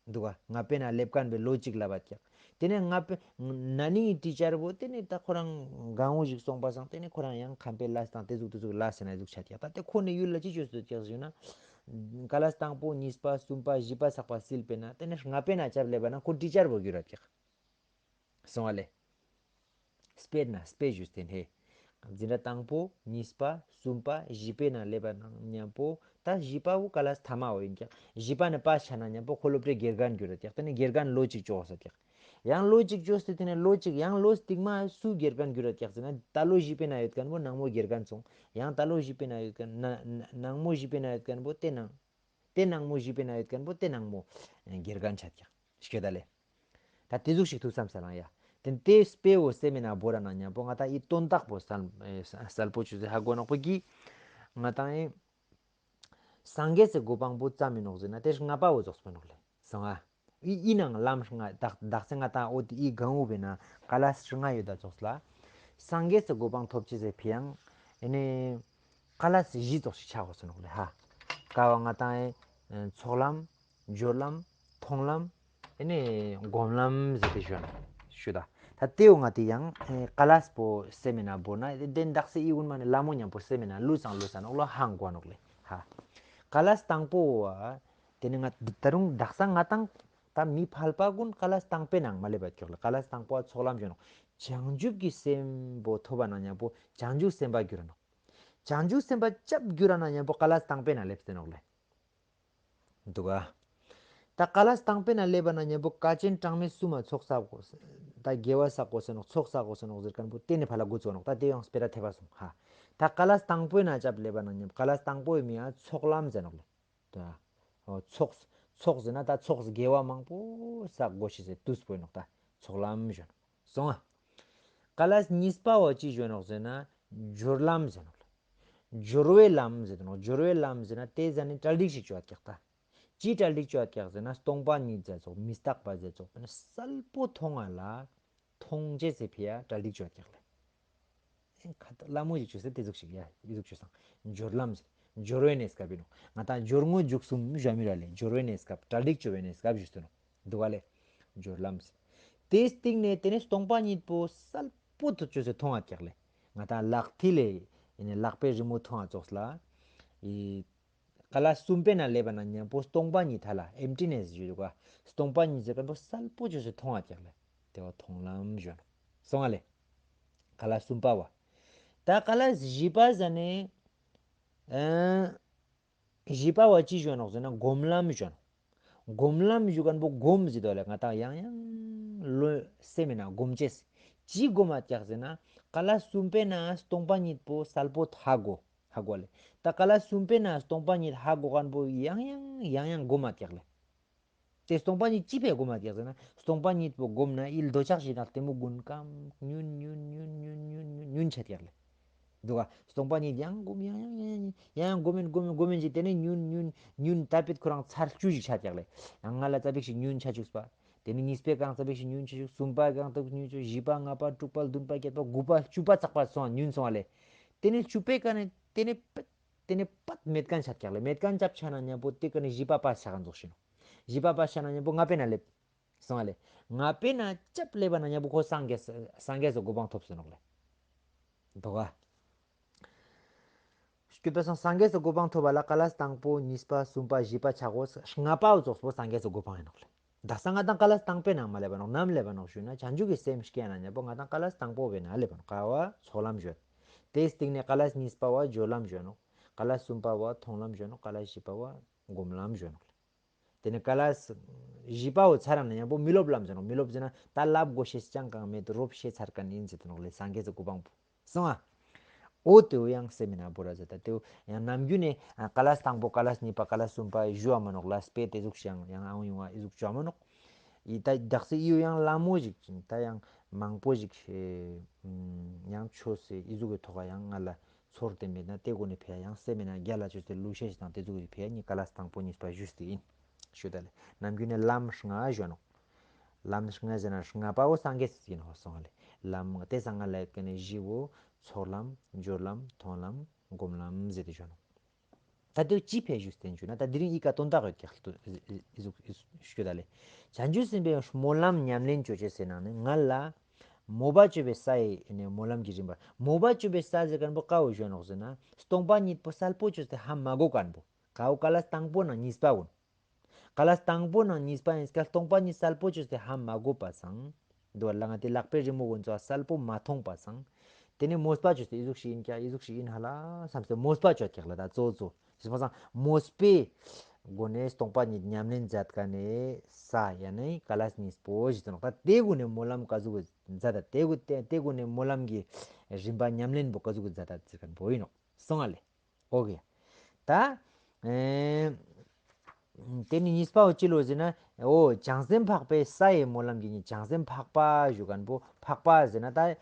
འདུག་ག་ལྔ་པའི་ན་སླེབས་མཁན་པའི་ལོ་གཅིག་ལབ་པ་ཀྱག་དེ་ནས་ལྔ་པའི་ན་ནིང་གི་ཊི་ཅར་བོ་དེ་ནས་ད་ཁོ་རང་གང་བོ་ཞིག་སོང་པ་སང་དེ་ནས་ཁོ་རང་ཡང་ཁམས་པའི་ལ་སྟངས་དེ་ཟུག་དེ་ཟུག་ལ་ཟེར་ན་ཟུག་ཆ་ཀྱག་ད་དེ་ཁོ་ནས་ཡུལ་ལ་ཅི་བཅོས་སུ་ཀྱག་ཟེར་ན། ཀ་ལ་སི་དང་པོ་གཉིས་པ་གསུམ་པ་བཞི་པ་ཚགས་པ་སིལ་པས་ན་དེ་ནས་ལྔ་པའི་ན་ཅབ་སླེབས་པ་ན་ཁོ་ཊི་ཅར་བོ་གྱུར་ར་ཀྱག་སོང་བ་ལེ། སྤེར་ན་སྤེ་ཞུས་ཏེ་ནས། འཛིན་གྲྭ་དང་པོ་གཉིས་པ་གསུམ་པ་བཞི་པའི་ནང་སླེབས་པ་ན་མཉམ་པོ་ད་བཞི་པ་བོ་ཀ་ལ་སི་ཐ་མ་བོ་ཡིན་ཀྱག་བཞི་པ་ནས་པ་ཆ་ན་མཉམ་པོ་ཁོ་སློབ་གྲྭའི་དགེ་རྒན་འགྱུར་ར་ཀྱག་དེ་ནས་དགེ་རྒན་ལོ་གཅིག་བཅོ་ས་ཀྱག་ཡང་ལོ་གཅིག་བཅོས་ཏེ་དེ་ནས་ལོ་གཅིག་ཡང་ལོ་རྟིང་མ་སུ་དགེ་རྒན་འགྱུར་ར་ཀྱག་ཟེར་ན་ད་ལོ་བཞི་པའི་ནང་ཡོད་མཁན་བོ་ནང་མོ་དགེ་རྒན་སོང་། ཡང་ད་ལོ་བཞི་པའི་ནང་ཡོད་མཁན་ན་ན་ནང་མོ་བཞི་པའི་ནང་ཡོད་མཁན་བོ་དེ་ནང་དེ་ནང་མོ་བཞི་པའི་ནང་ཡོད་མཁན་བོ་དེ་ནང་མོ་དགེ་རྒན་ཆ་ཀྱག་ཤོད་ད་ལེ། ད་དེ་ཟུག་ཞིག་ཐུག་བསམ་ས་ལང་ཡ། དེ་དེ་སྤེ་བོ་སེ་མེ་ན་བོ་ར་ན་མཉམ་པོ་ང་ད་ཨི་དོན་དག་པོ་སལ་ཨེ་ས་སལ་པོ་ཆུ་ཟེ་ཧ་གོ་ནོག་པོ་གི། ང་ད་ཨེ་སངས་རྒྱས་སི་གོ་འཕང་པོ་ཙམ་མི་ནོག་ཟེར་ན་དེ་ལྔ་པ་བོ་རྫོགས་པ་ནོག་ལེ། སོང་ཨ། ཨི་ཨི་ནང་ལམ་ལྔ་དག་དག་ཚེ་ང་ད་ཨོ་དེ་ཨི་གང་བོ་བེ་ན་ཀ་ལ་སི་ལྔ་ཡོད་ད་རྫོགས་ལ། སངས་རྒྱས་སི་གོ་འཕང་ཐོབ་ཆེ་ཟེ་ཕི་ཡང་ཨེ་ནེ་ཀ་ལ་སི་བཞི་རྫོགས་ཤིག་ཆ་གོ་སོ་ནོག་ལེ་ཧ། ཀ་བ་ང་ད་ཨེ་ཚོགས་ལམ། སྦྱོར་ལམ། མཐོང་ལམ། ཨེ་ནེ་སྒོམ་ལམ་ཟེར་ཏེ་ཞུ་ན་ཞུ་ད། ད་ལྟེའུ་ང་དེ་ཡང་ཨེ་ཀ་ལ་སི་པོ་སེ་མེ་ན་བོ་ན་དེ་དེ་དག་སེ་ཨི་ཀུན་མ་ནི་ལ་མོ་མཉམ་པོ་སེ་མེ་ན་ལུས་སང་ལུས་སང་ནོག་ལོ་ཧང་གོ་ནོག་ལེ་ཧ། ཀ་ལ་སི་དང་པོ་བ་དེ་ནི་ང་ད་རུང་དག་ས་ང་དང་ད་མི་ཕལ་པ་ཀུན་ཀ་ལ་སི་དང་པོའི་ནང་མ་སླེབས་པ་ཀྱོག་ལེ། ཀ་ལ་སི་དང་པོ་བ་ཚོགས་ལམ་ཞུ་ནོག་བྱང་ཆུབ་ཀྱི་སེམས་པོ་ཐོབ་པ་ན་མཉམ་པོ་བྱང་ཆུབ་སེམས་དཔའ་འགྱུར་ནོག་བྱང་ཆུབ་སེམས་དཔའ་སྐྱབས་འགྱུར་ར་ན་མཉམ་པོ་ཀ་ལ་སི་དང་པོའི་ནང་སླེབས་ཏེ་ནོག་ལེ། འདུག་ག་ད་ཀ་ལ་སི་དང་པོའི་ནང་སླེབས་པ་ན་མཉམ་པོ་དཀའ་ཆེན་གྲངས་མེད་གསུམ་མ་ཚོགས་བསགས་དགོས། ད་དགེ་བ་བསགས་དགོས་ཟེར་ནོག་ཚོགས་བསགས་དགོས་ཟེར་ནོག་ཟེར་མཁན་པོ་དེ་ནི་ཕ་ལ་འགོ་བཙུགས་ནོག་ད་དེ་ཡང་སྤེ་ར་ཐེབས་པ་སོང་ཧ། ད་ཀ་ལ་སི་དང་པོའི་ནང་སྐྱབས་སླེབས་པ་ན་མཉམ་ཀ་ལ་སི་དང་པོའི་མིང་ང་ཚོགས་ལམ་ཟེར་ནོག་ལེ། ད་ཨོ་ཚོགས་ཚོགས་ཟེར་ན་ད་ཚོགས་དགེ་བ་མང་པོ་བསགས་དགོས་ཤེས་ཟེར་དུས་པོ་ཡིན་ནོག་ད་ཚོགས་ལམ་ཞུ་ནོག་སོང་ཨ། ཀ་ལ་སི་གཉིས་པ་བ་ཅི་ཞུ་ནོག་ཟེར་ན་སྦྱོར་ལམ་ཟེར་ནོག་ལེ། སྦྱོར་བའི་ལམ་ཟེར་ནོག་སྦྱོར་བའི་ལམ་ཟེར་ན་དེ་ཟ་ནི་གྲ་སྒྲིག་ཞིག་བྱོས་ཀྱག་ད། ཅི་གྲ་སྒྲིག་བྱོས་ཀྱག་ཟེར་ན་སྟོང་པ་ཉིད་ཟེར་ཚོགས་མི་རྟག་པ་ཟེར་ཚོགས་ན་གསལ་པོ་མཐོང་ང་ལ་མཐོང་ཅེས་ཟེར་ཕི་ཡ་གྲ་སྒྲིག་བྱོས་ཀྱག་ལེ། ཨེ་ཁ་ཏ་ལ་མོ་ཞིག་བྱོས་ཟེར་དེ་ཟུག་ཞིག་ཡ་ཡི་ཟུག་བྱོས་སང་སྦྱོར་ལམ་ཟེར་སྦྱོར་བའི་གནས་སྐབས་ཡིན་ནོག་ང་ད་སྦྱོར་དངོས་འཇུག་གསུམ་བཞག་མི་ར་ལེ་སྦྱོར་བའི་གནས་སྐབས་གྲ་སྒྲིག་བྱོས་པའི་གནས་སྐབས་ཞུས་ཏེ་ནོག་འདུག་ག་ལེ། སྦྱོར་ལམ་ཟེར། དེའི་སྟེང་ནས་དེ་ནས་སྟོང་པ་ཉིད་པོ་གསལ་པོ་ཐུག་ཅོས་སེ་མཐོང་བ་ཀྱག་ལེ། ང་ད་ལག་མཐིལ་ལས་ཡིན་ནས་ལག་པའི་རི་མོ་མཐོང་བ་ཙོགས་ལ། ཡི། ཀ་ལ་གསུམ་པའི་ནང་སླེབས་པ་ན་མཉམ་པོ་སྟོང་པ་ཉིད་ཐ་ལ་ཨེམ་ཊི་ནེ་སི་ཞུ་དུས་ཀ་སྟོང་པ་ཉིད་ཟེར་མཁན་པོ་གསལ་པོ་ཅོས་སེ་མཐོང་བ་ཀྱག་ལེ། དེ་བ་མཐོང་ལམ་ཞུ་ནོག་སོང་བ་ལེ། ཀ་ལ་གསུམ་པ་བ། ད་ཀ་ལ་བཞི་པ་ཟ་ནས། ཨ། བཞི་པ་བ་ཅི་ཞུ་ནོག་ཟེར་ན་སྒོམ་ལམ་ཞུ་ནོག་སྒོམ་ལམ་ཞུ་མཁན་པོ་སྒོམ་ཟེར་དོ་ལེ་ང་ད་ཡང་ཡང་ལོ་སེ་མེ་ན་སྒོམ་ཅེས། ཅི་སྒོམ་མ་ཀྱག་ཟེར་ན་ཀ་ལ་གསུམ་པའི་ནང་སྟོང་པ་ཉིད་པོ་གསལ་པོ་ཧ་གོ་ཧ་གོ་ལེ། ད་ཀ་ལ་གསུམ་པའི་ནང་སྟོང་པ་ཉིད་ཧ་གོ་མཁན་པོ་ཡང་ཡང་ཡང་ཡང་སྒོམ་མ་ཀྱག་ལེ། དེ་སྟོང་པ་ཉིད་ཅི་ཕི་སྒོམ་མ་ཀྱག་ཟེར་ན་སྟོང་པ་ཉིད་པོ་སྒོམ་ན་ཨི་འདོད་ཆགས་ཞེ་སྡང་གཏི་མུག་ཀུན་ཀམ་ཉུན་ཉུན་ཉུན་ཆ་ཀྱག་ལེ། འདུག་ག་སྟོང་པ་ཉིད་ཡང་སྒོམ་ཡང་ཡང་ཡང་ཡང་ཡང་སྒོམ་ཡིན་སྒོམ་ཡིན་སྒོམ་ཡིན་ཅིག་དེ་ནས་ཉུན་ཉུན་ཉུན་ད་པེད་ཁོ་རང་ཚར་བཅུ་ཞིག་ཆ་ཀྱག་ལེ། ཡང་ང་ལ་ཙ་པིག་ཞིག་ཉུན་ཆ་བཅུག་པ། དེ་ནས་གཉིས་པའི་སྒང་ཙ་པིག་ཞིག་ཉུན་ཆ་བཅུག་གསུམ་པའི་སྒང་ཙ་པིག་ཉུན་ཆ་བཅུག་བཞི་པ་ལྔ་པ་དྲུག་པ་བདུན་པ་བརྒྱད་པ་དགུ་པ་བཅུ་པ་ཙག་པ་སོང་ཉུན་སོང་བ་ལེ། དེ་ནས་བཅུ་པའི་སྒང་ནས་དེ་ནས་པད་དེ་ནས་པད་མེད་མཁན་ཆ་ཀྱག་ལེ། མེད་མཁན་ཆ་ཆ་ན་མཉམ་པོ་དེ་ཀ་ནས་བཞི་པ་པ་ཆ་ག་འཛོག་ཤེས་ནོག་བཞི་པ་པ་ཆ་ན་མཉམ་པོ་ལྔ་པའི་ནང་སླེབས། སོང་བ་ལེ། ལྔ་པའི་ནང་སྐྱབས་སླེབས་པ་ན་མཉམ་པོ་ཁོ་སངས་རྒྱས་སངས་རྒྱས་སུ་གོ་འཕང་ཐོབ་སོང་ནོག་ལེ། འདུག་ག་སྐྱོད་པ་སང་སངས་རྒྱས་སུ་གོ་འཕང་ཐོབ་པ་ལ་ཀ་ལ་སི་དང་པོ་གཉིས་པ་གསུམ་པ་བཞི་པ་ཆ་གོ་ལྔ་པའོ་རྫོགས་པོ་སངས་རྒྱས་སུ་གོ་འཕང་ཡིན་ནོག་ལེ། ད་སང་ང་དང་ཀ་ལ་སི་དང་པོའི་ནང་མ་སླེབས་པ་ནོག་ནམ་སླེབས་པ་ནོག་ཞུས་ན་བྱང་ཆུབ་ཀྱི་སེམས་སྐྱེ་ན་མཉམ་པོ་ང་དང་ཀ་ལ་སི་དང་པོ་བའི་ནང་སླེབས་པ་ནོག་ཀ་བ་ཚོགས་ལམ་བརྗོད། དེའི་སྟེང་ནས་ཀ་ལ་སི་གཉིས་པ་བ་སྦྱོར་ལམ་བརྗོད་ནོག་ཀ་ལ་སི་གསུམ་པ་བ་མཐོང་ལམ་བརྗོད་ནོག་ཀ་ལ་སི་བཞི་པ་བ་སྒོམ་ལམ་བརྗོད་ནོག་ལེ། དེ་ནས་ཀ་ལ་སི་བཞི་པའོ་ཚར་རམ་ན་མཉམ་པོ་མི་སློབ་ལམ་ཟེར་ནོག་མི་སློབ་ཟེར་ན་ད་ལབ་དགོས་ཤེས་ཅང་གང་མེད་རོབ་ཤེས་ཚར་མཁན་ཡིན་ཟེར་དུ་ནོག་ལེ། སངས་རྒྱས་སུ་གོ་འཕང་པོ་སོང་ཨ། འོ་དེའོ་ཡང་སེ་མི་ན་བོ་ར་ཟེར་ད་དེའོ་ཡང་ནམ་རྒྱུན་ནས་ཀ་ལ་སི་དང་པོ་ཀ་ལ་སི་གཉིས་པ་ཀ་ལ་སི་གསུམ་པ་ཞུ་བ་མ་ནོག་ལ་སྤེ་དེ་ཟུག་ཤང་ཡང་ཨང་ཡོང་བ་ཨི་ཟུག་ཅོ་མ་ནོག་ཡི་ད་དག་སི་ཨི་ཡོ་ཡང་ལ་མོ་ཞིག་ད་ཡང་མང་པོ་ཞིག་ཡང་ཆོས་སེ་ཨི་ཟུག་གི་ཐོག་ཡང་ང་ལ་ཚོར་ཏེ་མེད་ན་དེ་གོ་ནས་ཕེ་ཡང་སེ་མེ་ན་རྒྱ་ལ་ཆོས་སེ་ལུ་ཤེས་ཤིག་དང་དེ་ཟུག་གི་ཕེ་ནི་ཀ་ལ་སི་དང་པོ་གཉིས་པ་ཞུས་ཏེ་ཡིན། ཞུ་ད་ལེ། ནམ་རྒྱུན་ནས་ལམ་ལྔ་ཞུ་ནོག་ལམ་ལྔ་ཟེར་ན་ལྔ་པའོ་སངས་རྒྱས་སི་ཡིན་ཧོ་སོང་ལེ། ལམ་ལྔ་དེ་སང་ང་ལ་ཡོད་ཀ་ནས་བཞི་བོ་ཚོགས་ལམ་སྦྱོར་ལམ་མཐོང་ལམ་སྒོམ་ལམ་ཟེར་ཏེ་ཞུ་ནོག་ད་དེ་ཅི་ཕེ་ཞུས་ཏེ་ཞུ་ན་ད་དེ་རིང་ཨི་ཀ་དོན་དག་ཡོད་ཀྱག་ལྟོས་ཞུ་ད་ལེ། བྱང་ཆུབ་སེམས་དཔའི་སྨོན་ལམ་ཉམས་ལེན་ཅོ་ཅེས་ཟེར་ནང་ནས་ང་ལ་མོས་པ་ཅོ་བའི་ས་ཡི་ནས་སྨོན་ལམ་གྱི་རིམ་པ་མོས་པ་ཅོ་བའི་ས་ཟེར་མཁན་པོ་ཀ་བོ་ཞུ་ནོག་ཟེར་ན་སྟོང་པ་ཉིད་པོ་གསལ་པོ་ཅོས་ཏེ་ཧ་མ་གོ་མཁན་པོ་ཀ་བོ་ཀ་ལ་སི་དང་པོ་ནང་གཉིས་པ་ཀུན། ཀ་ལ་སི་དང་པོ་ནང་གཉིས་པ་ཡིན་སྐད་སྟོང་པ་ཉིད་གསལ་པོ་ཅོས་ཏེ་ཧ་མ་གོ་པ་སང་། འདི་བར་ལ་ང་དེ་ལག་པའི་རི་མོ་ཀུན་ཚོ་གསལ་པོ་མ་མཐོང་པ་སང་། དེ་ནས་མོས་པ་བཅོས་ཏེ་ཨི་ཟུག་ཞིག་ཡིན་ཀྱག་ཨི་ཟུག་ཞིག་ཡིན་ཧ་ལ་བསམ་སྟེ་མོས་པ་བཅོས་ཀྱག་ལ། ད་གཙོ་གཙོ་ཞིག་མ་སང་མོས་པའི་སྒོ་ནས་སྟོང་པ་ཉིད་ཉམས་ལེན་མཛད་མཁན་ནས་ས་ཡ་ནས་ཀ་ལ་གཉིས་པོ་ཞིག་ཏུ་ནོག་ད་དེ་སྒོ་ནས་སྨོན་ལམ་ག་ཟུག་གི་མཛད་ད། དེ་སྒོ་དེ་དེ་སྒོ་ནས་སྨོན་ལམ་གྱི་རིམ་པ་ཉམས་ལེན་པོ་ག་ཟུག་གི་མཛད་ད་ཟེར་མཁན་པོ་ཡིན་ནོག་སོང་ང་ལེ། ཨོ་ཀེ། ད། ཨེ། དེ་ནི་གཉིས་པའོ་ཅི་ལོ་ཟེར་ན། ཨོ་བྱང་སེམས་འཕགས་པའི་ས་ཡི་སྨོན་ལམ་གྱི་ནི་བྱང་སེམས་འཕགས་པ་ཞུ་མཁན་པོ་འཕགས་པ་ཟེར་ན་ད།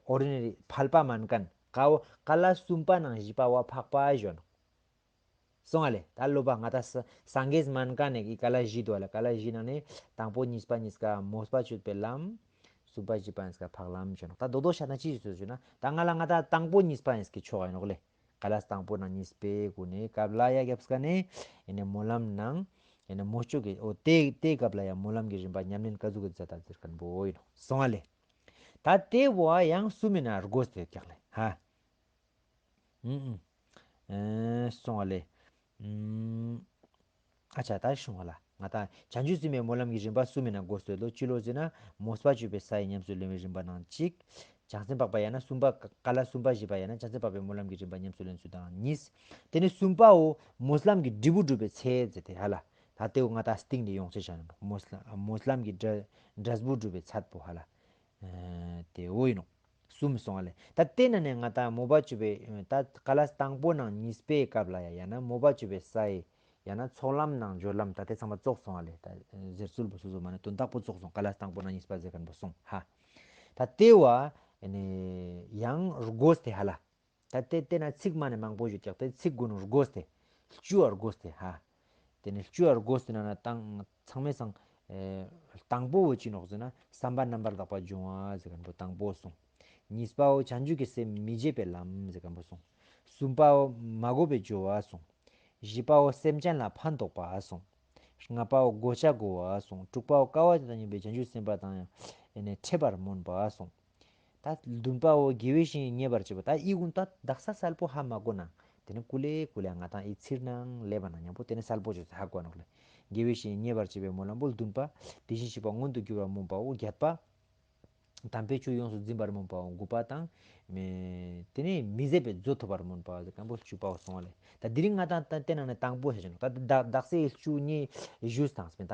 ཨོར་ཌི་ནེ་རི་ཕལ་པ་མན་མཁན་ཀ་བོ་ཀ་ལ་གསུམ་པ་ནང་བཞི་པ་བ་འཕགས་པ་ཞུ་ནོག་སོང་ང་ལེ། ད་སློབ་པ་ང་ད་ས་སངས་རྒྱས་མན་མཁན་ནི་ཀ་ལ་བཞི་དོ་ལ། ཀ་ལ་བཞི་ནང་ནས་དང་པོ་གཉིས་པ་གཉིས་ཀ་མོས་པ་བཅོས་པའི་ལམ། གསུམ་པ་བཞི་པ་གཉིས་ཀ་འཕགས་ལམ་ཞུ་ནོག་ད་རྡོག་རྡོག་ཤ་ན་ཅི་ཞུ་ཞུ་ན་ད་ང་ལ་ང་ད་དང་པོ་གཉིས་པ་གཉིས་ཀའི་ཆོག་ཡིན་ནོག་ལེ། ཀ་ལ་དང་པོ་ནང་གཉིས་པའི་སྒོ་ནས་སྐབས་ལ་ཡ་རྒྱབ་ཀ་ནས་ཡིན་ནས་སྨོན་ལམ་ནང་ཡིན་ནས་མོས་སྤྱོད་ཀྱི་ཨོ་དེ་དེ་སྐབས་ལ་ཡ་སྨོན་ལམ་གྱི་རིམ་པ་ཉམས་ལེན་ག་ཟུག་གི་མཛད་ད་ཟེར་མཁན་པོ་ཡིན་ནོག་སོང་ང་ལེ། ད་དེ་བོ་ཡང་གསུམ་ཡིན་ན་དགོས་ཟེར་ཀྱག་ལེ་ཧ། ཨུམ་ཨུམ། ཨེ་སོང་ང་ལེ། ཨུམ། ཨ་ཅག་ད་ཤོང་བ་ལ་ང་ད་བྱང་ཆུབ་སེམས་དཔའི་སྨོན་ལམ་གྱི་རིམ་པ་གསུམ་ཡིན་ན་དགོས་སོ་ལོ། ཅི་ལོ་ཟེར་ན་མོས་པ་བཅོས་པའི་ས་ཡི་ཉམས་སུ་ལེན་པའི་རིམ་པ་ནང་གཅིག་བྱང་སེམས་འཕགས་པ་ཡང་ན་གསུམ་པ་ཀ་ལ་གསུམ་པ་བཞི་པ་ཡང་ན་བྱང་སེམས་འཕགས་པའི་སྨོན་ལམ་གྱི་རིམ་པ་ཉམས་སུ་ལེན་ཚུལ་དང་གཉིས། དེ་ནས་གསུམ་པའོ་མོས་ལམ་གྱི་འབྲས་བུ་སྒྲུབ་པའི་ཚེ་ཟེར་ཏེ་ཧ་ལ། ད་དེའོ་ང་ད་སྟེང་ནས་ཡོང་ཚེ་བྱ་ནོག་མོས་ལམ་མོས་ལམ་གྱི་འབྲས་འབྲས་བུ་སྒྲུབ་པའི་ཚད་པོ་ཧ་ལ། ཨ་དེ་འོ་ཡིན་ནོག་གསུམ་སོང་བ་ལེ། ད་དེ་ན་ནས་ང་ད་མོས་པ་བཅོས་པའི་ད་ཀ་ལ་དང་པོ་ནང་གཉིས་པའི་སྐབས་ལ་ཡ་ཡང་ན་མོས་པ་བཅོས་པའི་ས་ཡི་ཡང་ན་ཚོགས་ལམ་ནང་སྦྱོར་ལམ་ད་དེ་ཚང་མ་ཙོགས་སོང་བ་ལེ། ད་ཟེར་ཚུལ་པོ་སོ་སོ་མ་ནས་དོན་དག་པོ་ཙོགས་སོང་། ཀ་ལ་དང་པོ་ནང་གཉིས་པ་ཟེར་མཁན་པོ་སོང་ཧ། ད་དེ་བ་ནས་ཡང་དགོས་ཏེ་ཧ་ལ། ད་དེ་དེ་ན་ཚིག་མ་ནས་མང་པོ་ཞིག་ཀྱག་དེ་ཚིག་དགུ་ནས་དགོས་ཏེ། བཅུ་བར་དགོས་ཏེ་ཧ། དེ་ནས་བཅུ་བར་དགོས་ཏེ་ན་ན་དང་ཚང་མའི་སང་། ཨེ། དང་པོ་བོ་ཅི་ནོག་ཟེར་ན་བསམ་པ་རྣམ་པར་དག་པ་སྦྱོང་བ་ཟེར་མཁན་པོ་དང་པོ་སོང་། གཉིས་པའོ་བྱང་ཆུབ་ཀྱི་སེམས་མི་བརྗེད་པའི་ལམ་ཟེར་མཁན་པོ་སོང་། གསུམ་པའོ་མ་གོ་བའི་སྦྱོར་བ་སོང་། བཞི་པའོ་སེམས་ཅན་ལ་ཕན་འདོགས་པ་སོང་། ལྔ་པའོ་གོ་ཆ་བགོ་བ་སོང་། དྲུག་པའོ་དཀའ་བ་དང་མཉམ་པའི་བྱང་ཆུབ་སེམས་དཔའ་དང་ཡང་ནས་འཕྲད་པར་སྨོན་པ་སོང་། ད་བདུན་པའོ་དགེ་བའི་བཤེས་གཉེན་མཉེས་པར་བྱེད་པ། ད་ཨི་ཀུན་ད་དག་ས་གསལ་པོ་ཧ་མ་གོ་ན། དེ་ནི་ཀུ་ལེ་ཀུ་ལེ་ང་དང་ཨི་ཚིར་ནང་ལེབ་པ་ན་མཉམ་པོ་དེ་ནི་གསལ་པོ་བྱོས་ཧ་གོ་ནོག་ལེ། དགེ་བའི་བཤེས་གཉེན་མཉེས་པར་བྱེད་པའི་སྨོན་ལམ་པོ་བདུན་པ། དེ་བཞིན་གཤེགས་པ་མངོན་དུ་གྱུར་པར་སྨོན་པའོ་བརྒྱད་པ། དམ་པའི་ཆོས་ཡོངས་སུ་འཛིན་པར་སྨོན་པའོ་དགུ་པ་དང་། མེ། དེ་ནས་མི་ཟད་པའི་མཛོད་ཐོབ་པར་སྨོན་པ་ཟེར་མཁན་པོ་བཅུ་པའོ་སོང་བ་ལེ། ད་དེ་རིང་ང་དང་ད་དེ་ནང་ནས་དང་པོ་བྱ་ཞིང་ད་ད་དག་ས་བཅུ་གཉིས་ཞུས་དང་སྤེན་ད་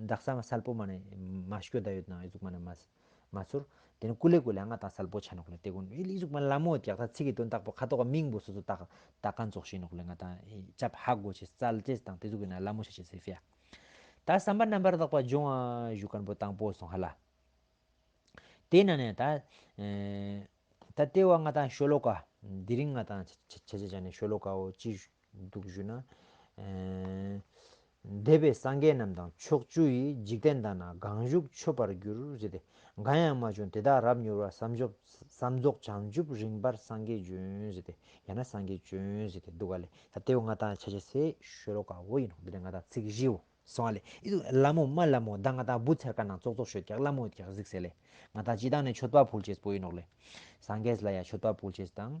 དག་ས་མ་གསལ་པོ་མ་ནས་མ་ཤོད་ད་ཡོད་ན་ཨི་ཟུག་མ་ནས་མ་མ་ཚོར། དེ་ནི་ཀུ་ལེ་ཀུ་ལེ་ང་དང་གསལ་པོ་ཆ་ནོག་ལེ། དེ་ཀུན་ཨི་ལི་ཟུག་མ་ལ་མོ་ཀྱག་ད་ཚིག་གི་དོན་དག་པོ་ཁ་ཐོག་མིང་པོ་སོ་སོ་ད་ད་གང་ཙོགས་ཤེས་ནོག་ལེ། ང་དང་ཅབ་ཧ་གོ་ཆེ་རྩལ་ཅེས་དང་དེ་ཟུག་གི་ན་ལ་མོ་ཆ་ཆེ་སེ་ཕིའ། ད་བསམ་པ་རྣམ་པར་དག་པ་སྦྱོང་བ་ཞུ་མཁན་པོ་དང་པོ་སོང་ཧ་ལ། དེ་ན་ནས་ད། ཨེ། ད་ལྟེ་བ་ང་དང་ཤོ་ལོ་ཀ། དེ་རིང་ང་དང་ཆ་ཆ་ཆ་ཆ་ནས་ཤོ་ལོ་ཀའོ་ཅི་འདུག་ཞུ་ན། ཨེ། འདས་པའི་སངས་རྒྱས་རྣམས་དང་ཕྱོགས་བཅུ་ཡི། འཇིག་རྟེན་དག་ན་གང་བཞུགས་མཆོད་པར་གྱུར་ཟེར་ཏེ། གང་ཡང་མ་བྱོན་དེ་དག་རབ་མྱུར་བར། བསམ་རྫོགས་བསམ་རྫོགས་བྱང་ཆུབ་རིམ་པར་སངས་རྒྱས་བྱོན་ཟེར་ཏེ། ཡང་ན་སངས་རྒྱས་བྱོན་ཟེར་ཏེ་འདུག་ག་ལེ། ད་ལྟེ་བ་ང་དང་ཆ་ཆ་སེ་ཤོ་ལོ་ཀའོ་ཡིན་ནོག་འདི་ནས་ང་དང་ཚིག་བཞིའོ། སོང་བ་ལེ། ཨི་ལ་མོ་མ་ལ་མོ་ད་ང་དང་བུ་ཚར་ཀ་ནང་ཙོག་ཙོག་ཤོད་ཀྱག་ལ་མོ་ཀྱག་གཟིགས་སེ་ལེ། ང་དང་སྤྱི་བཏང་ནས་མཆོད་པ་ཕུལ་ཅེས་པོ་ཡིན་ནོག་ལེ། སངས་རྒྱས་ལ་ཡ་མཆོད་པ་ཕུལ་ཅེས་དང་།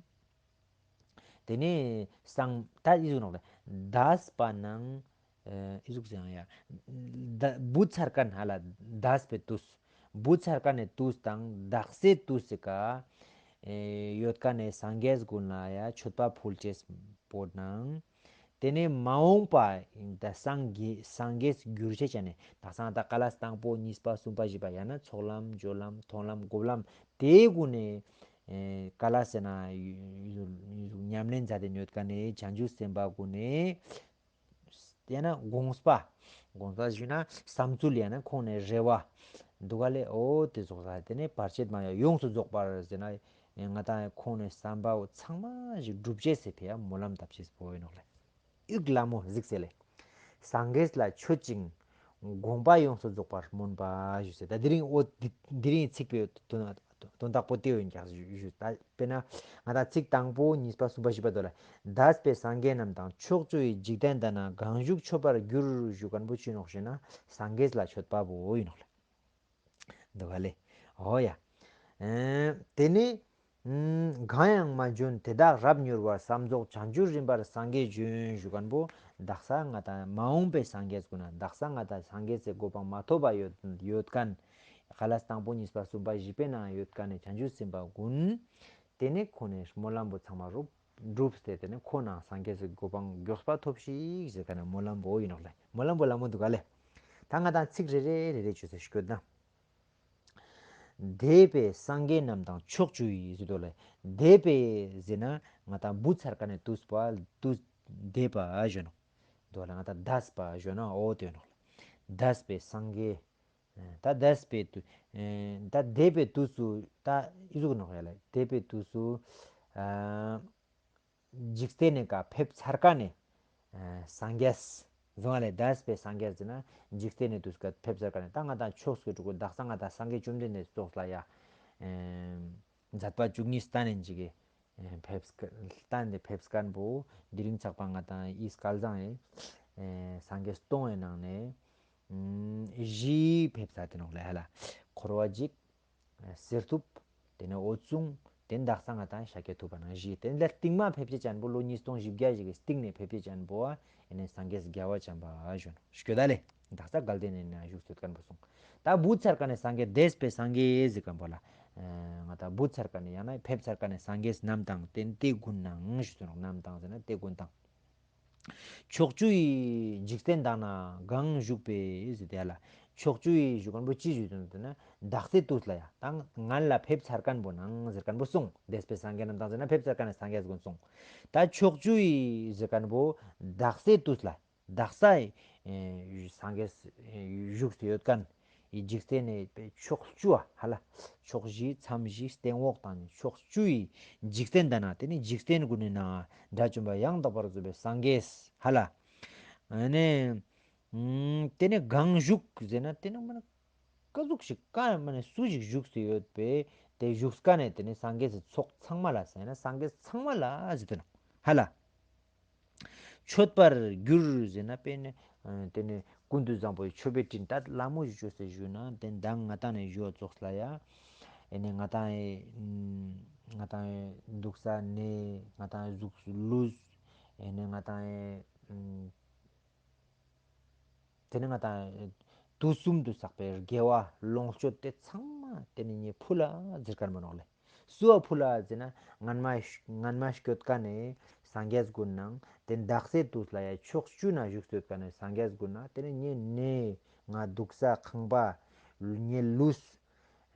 དེ་ནས་སང་ད་ཨི་ཟུག་ནོག་ལེ། འདས་པ་ནང་། ཨི་ཟུག་ཟེར་ཡང་ཡ། ད་བུ་ཚར་ཀ་ན་ཧ་ལ་འདས་པའི་དུས། བུ་ཚར་ཀ་ནས་དུས་དང་དག་སའི་དུས་སི་ཀ་ཨེ་ཡོད་ཀ་ནས་སངས་རྒྱས་ཀུན་ལ་ཡ་མཆོད་པ་ཕུལ་ཅེས་པོ་ནང་། དེ་ནས་མ་འོངས་པ་ད་སངས་རྒྱས་སངས་རྒྱས་འགྱུར་ཆེ་ཆ་ནས་ད་སང་ད་ཀ་ལ་དང་པོ་གཉིས་པ་གསུམ་པ་བཞི་པ་ཡང་ན་ཚོགས་ལམ་སྦྱོར་ལམ་མཐོང་ལམ་སྒོམ་ལམ་དེ་ཀུན་ནས་ཨེ་ཀ་ལ་ཟེར་ན་ཡུ་ཡུ་ཉམས་ལེན་མཛད་དེ་ཡོད་ཀ་ནས་བྱང་ཆུབ་སེམས་དཔའ་ཀུན་ནས། ཡང་ན་དགོངས་པ། དགོངས་པ་ཞུས་ན་བསམ་ཚུལ་ཡང་ན་ཁོང་ནས་རེ་བ། འདུག་ག་ལེ། ཨོ་དེ་ཙོགས་ས་དེ་ནས་བར་ཆད་མ་ཡ་ཡོངས་སུ་རྫོགས་པར་ཟེར་ན། ང་དང་ཁོང་ནས་བསམ་པའོ་ཚང་མ་ཞིག་སྒྲུབ་ཅེས་སེ་ཕེ་ཡ་སྨོན་ལམ་བཏབ་ཅེས་པོ་ཡིན་ནོག་ལེ། ཡུག་ལ་མོ་གཟིགས་སེ་ལེ། སངས་རྒྱས་ལ་མཆོད་ཅིང་། དགོངས་པ་ཡོངས་སུ་རྫོགས་པར་སྨོན་པ་ཞུས་སེ་ད་དེ་རིང་ཨོ་དེ་དེ་རིང་ཚིག་པའི་དོན་དོན་དག་པོ་དེ་ཡོད་ཀྱག་ཞུ་ཞུ་ད་དཔེར་ན་ང་དང་ཚིག་དང་པོ་གཉིས་པ་གསུམ་པ་བཞི་པ་དོ་ལ། འདས་པའི་སངས་རྒྱས་རྣམས་དང་ཕྱོགས་བཅུ་ཡི། འཇིག་རྟེན་དག་ན་གང་བཞུགས་མཆོད་པར་གྱུར་ཞུ་མཁན་པོ་ཅི་ནོག་ཞེ་ན་སངས་རྒྱས་ལ་མཆོད་པ་པོ་ཡིན་ནོག་ལེ། འདུག་ག་ལེ། ཨོ་ཡ། ཨེ་དེ་ནི་ཨམ་གང་ཡང་མ་བྱོན་དེ་དག་རབ་མྱུར་བར། བསམ་རྫོགས་བྱང་ཆུབ་རིམ་པར་སངས་རྒྱས་བྱོན་ཞུ་མཁན་པོ་དག་ས་ང་དང་མ་འོངས་པའི་སངས་རྒྱས་ཀུན་ན་དག་ས་ང་དང་སངས་རྒྱས་སི་གོ་འཕང་མ་ཐོབ་པ་ཡོད་ཡོད་མཁན། ཀ་ལ་དང་པོ་གཉིས་པ་གསུམ་པ་བཞི་པའི་ནང་ཡོད་མཁན་ནི་བྱང་ཆུབ་སེམས་དཔའ་ཀུན། དེ་ནས་ཁོ་ནས་སྨོན་ལམ་པོ་ཚང་མ་རུབ་འགྲུབ་སྟེ་དེ་ནས་ཁོ་ནང་སངས་རྒྱས་སི་གོ་འཕང་མགྱོགས་པ་ཐོབ་ཤིག་ཟེར་ག་ནས་སྨོན་ལམ་པོ་ཡིན་ནོག་ལེ། སྨོན་ལམ་པོ་ལ་མོ་འདུག་ག་ལེ། ད་ང་དང་ཚིག་རེ་རེ་རེ་རེ་བཅོས་ཏེ་ཤོད་ན། འདས་པའི་སངས་རྒྱས་རྣམས་དང་ཕྱོགས་བཅུ་ཡི་ཟེར་དོ་ལེ། འདས་པའི་ཟེར་ན་ང་དང་བུ་ཚར་ག་ནས་དུས་པ་དུས་འདས་པ་ཞོ་ནོག། དོ་ལེ་ང་དང་འདས་པ་ཞོ་ན་འོ་དེ་ནོག་ལེ། འདས་པའི་སངས་རྒྱས། ད་འདས་པའི་དུས། ད་འདས་པའི་དུས་སུ་ད་ཨི་ཟུག་ནོག་ཡ་ལེ། འདས་པའི་དུས་སུ། འཇིག་རྟེན་ནས་ཀ་ཕེབས་ཚར་ཀ་ནས། སངས་རྒྱས། བཟུང་བ་ལས་འདས་པའི་སངས་རྒྱས་ཟེར་ན་འཇིག་རྟེན་ནས་དུས་ཀ་ཕེབས་ཚར་ཀ་ནས་ད་ང་དང་ཕྱོགས་སུ་འགྲོ་དགོས་དག་ས་ང་དང་སངས་རྒྱས་བཅོམ་ལྡན་འདས་ཙོགས་ལ་ཡ། མཛད་པ་བཅུ་གཉིས་སྟན་ནས་འཇིག་གི་ཕེབས་སྟན་ནས་ཕེབས་ཀ་ནས་བོ་འདི་རིང་ཚགས་པ་ང་དང་ཨི་སྐལ་བཟང་ཨེ། སངས་རྒྱས་སྟོང་ཨེ་ནང་ནས། བཞི་ཕེབས་ས་དེ་ནོག་ལས་ཧ་ལ། འཁོར་བ་འཇིག་གསེར་ཐུབ། དེ་ནས་འོད་སྲུང་། དེ་ནས་དག་ས་ང་དང་ཤཱཀྱ་ཐུབ་པ་ནང་བཞི་དེ་ལས་སྟིང་མ་ཕེབས་ཅེས་ཅན་པོ་ལོ་ཉིས་སྟོང་བཞི་བརྒྱ་ཞིག་གི་སྟིང་ནས་ཕེབས་ཅེས་ཅན་པོ་ཨ་ཡིན་ནས་སངས་རྒྱས་རྒྱལ་བ་བྱམས་པ་ཞོན་ཤོད་ད་ལེ། དག་ས་དགའ་ལྡན་ནས་ན་བཞུགས་སྲོལ་ཀན་པོ་སོང་། ད་བུ་ཚར་ཀ་ནས་སངས་རྒྱས་འདས་པའི་སངས་རྒྱས་ཟེར་ཀན་པོ་ལ། ང་དང་བུ་ཚར་ཀ་ནས་ཡང་ན་ཕེབས་ཚར་ཀ་ནས་སངས་རྒྱས་རྣམས་དང་དེ་དེ་ཀུན་ནང་ཞུ་ཚོད་རྣམས་དང་ཟེར་ན་དེ་ཀུན་དང་། ཕྱོགས་བཅུ་ཡི་འཇིག་རྟེན་དག་ན་གང་བཞུགས་པའི་ཟེར་དེ་ལ། ཕྱོགས་བཅུ་ཡི་བཞུགས་ཀན་པོ་ཅི་ཞུ་དོན་དུ་ན་དག་སའི་དུས་ལ་ཡ་དང་ངན་ལ་ཕེབས་ཚར་ཀན་པོ་ནང་ཟེར་ཀན་པོ་སོང་། འདས་པའི་སངས་རྒྱས་རྣམས་དང་ཟེར་ན་ཕེབས་ཚར་ཀན་ནས་སངས་རྒྱས་ཀུན་སོང་། ད་ཕྱོགས་བཅུ་ཡི་ཟེར་ཀན་པོ་དག་སའི་དུས་ལ་དག་ས་ཡི་སངས་རྒྱས་བཞུགས་སུ་ཡོད་ཀན། ཡི་འཇིག་རྟེན་ནས་པའི་ཕྱོགས་བཅུ་བ་ཧ་ལ། ཕྱོགས་བཞི་མཚམས་བཞི་སྟེང་འོག་དང་ནི་ཕྱོགས་བཅུ་ཡི་འཇིག་རྟེན་དག་ན་དེ་ནི་འཇིག་རྟེན་ཀུན་ནི་ན་དགྲ་བཅོམ་པ་ཡང་དག་པར་རྫོགས་པའི་སངས་རྒྱས་ཧ་ལ། ཨ་ནི། དེ་ནི་གང་བཞུགས་ཟེར་ན་དེ་ནི་མ་ན་ཀ་ཟུག་ཞིག་ཀ་མ་ནི་སུ་ཞིག་བཞུགས་སུ་ཡོད་པས་དེ་བཞུགས་ཀ་ནས་དེ་ནི་སངས་རྒྱས་སི་ཚོགས་ཚང་མ་ལ་ཟེར་ན་སངས་རྒྱས་ཚང་མ་ལ་ཟེར་དོ་ནོ་ཧ་ལ། མཆོད་པར་འགྱུར་ཟེར་ན་དཔེ་ནི། དེ་ནི་ཀུན་ཏུ་བཟང་པོའི་མཆོད་པའི་སྤྲིན་ད་ལ་མོ་ཞུ་ཆོས་ཟེར་ཞུ་ན་དེ་མདང་ང་ཏང་ནས་ཞུ་བ་ཙོགས་ལ་ཡ། ཨེ་ནི་ང་ཏང་ཨེ། ང་ཏང་ཨེ་འདུག་ས་ནས་ང་ཏང་ཨེ་གཟུགས་ལུས། ཨེ་ནི་ང་ཏང་ཨེ། དེ་ནི་ང་ཏང་ཨེ་དུས་གསུམ་དུ་བསགས་པའི་དགེ་བ་ལོངས་སྤྱོད་དེ་ཚང་མ་དེ་ནི་ངས་ཕུལ་ལ་ཟེར་ཀར་མ་ནོག་ལེ། སུ་བ་ཕུལ་ལ་ཟེར་ན་སྔན་མ་སྔན་མ་སྐྱོད་ཀ་ནས་སངས་རྒྱས་ཀུན་ནང་དེ་དག་སའི་དུས་ལ་ཡ་ཕྱོགས་བཅུ་ན་བཞུགས་སྐྱོད་ཀ་ནས་སངས་རྒྱས་ཀུན་ན་དེ་ནི་ངས་ནས་ང་འདུག་ས་ཁང་པ་ངས་ལུས་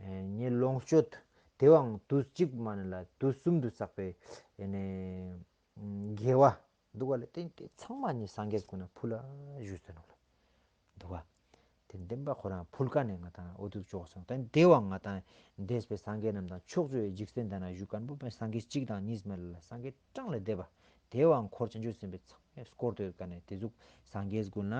ངས་ལོངས་སྤྱོད་དེ་བའང་དུས་གཅིག་མ་ནི་ལ་དུས་གསུམ་དུ་བསགས་པའི་ཨེ་ནས་དགེ་བ་འདུག་ག་ལ་བརྟེན་ཏེ་ཚང་མ་ནི་སངས་རྒྱས་ཀུན་ན་ཕུལ་ལ་བཞུགས་ཟེར་ནོག་ལ། འདུག་ག་དེ་བདེན་པ་ཁོ་རང་ཕུལ་ཀ་ནས་ང་ཏང་འོ་དུ་ཅོག་སོང་། དེ་དེ་བ་ང་ཏང་འདས་པའི་སངས་རྒྱས་རྣམས་དང་ཕྱོགས་བཅུའི་འཇིག་རྟེན་དག་ན་བཞུགས་ཀན་པོ་པའི་སངས་རྒྱས་གཅིག་དང་གཉིས་མེད་ལ་སངས་རྒྱས་གྲངས་ལས་འདས་པ་དེ་བ་འཁོར་བྱང་ཆུབ་སེམས་དཔའི་ཚང་མས་བསྐོར་དུ་ཡོད་ཀ་ནས་དེ་ཟུག་སངས་རྒྱས་ཀུན་ལ་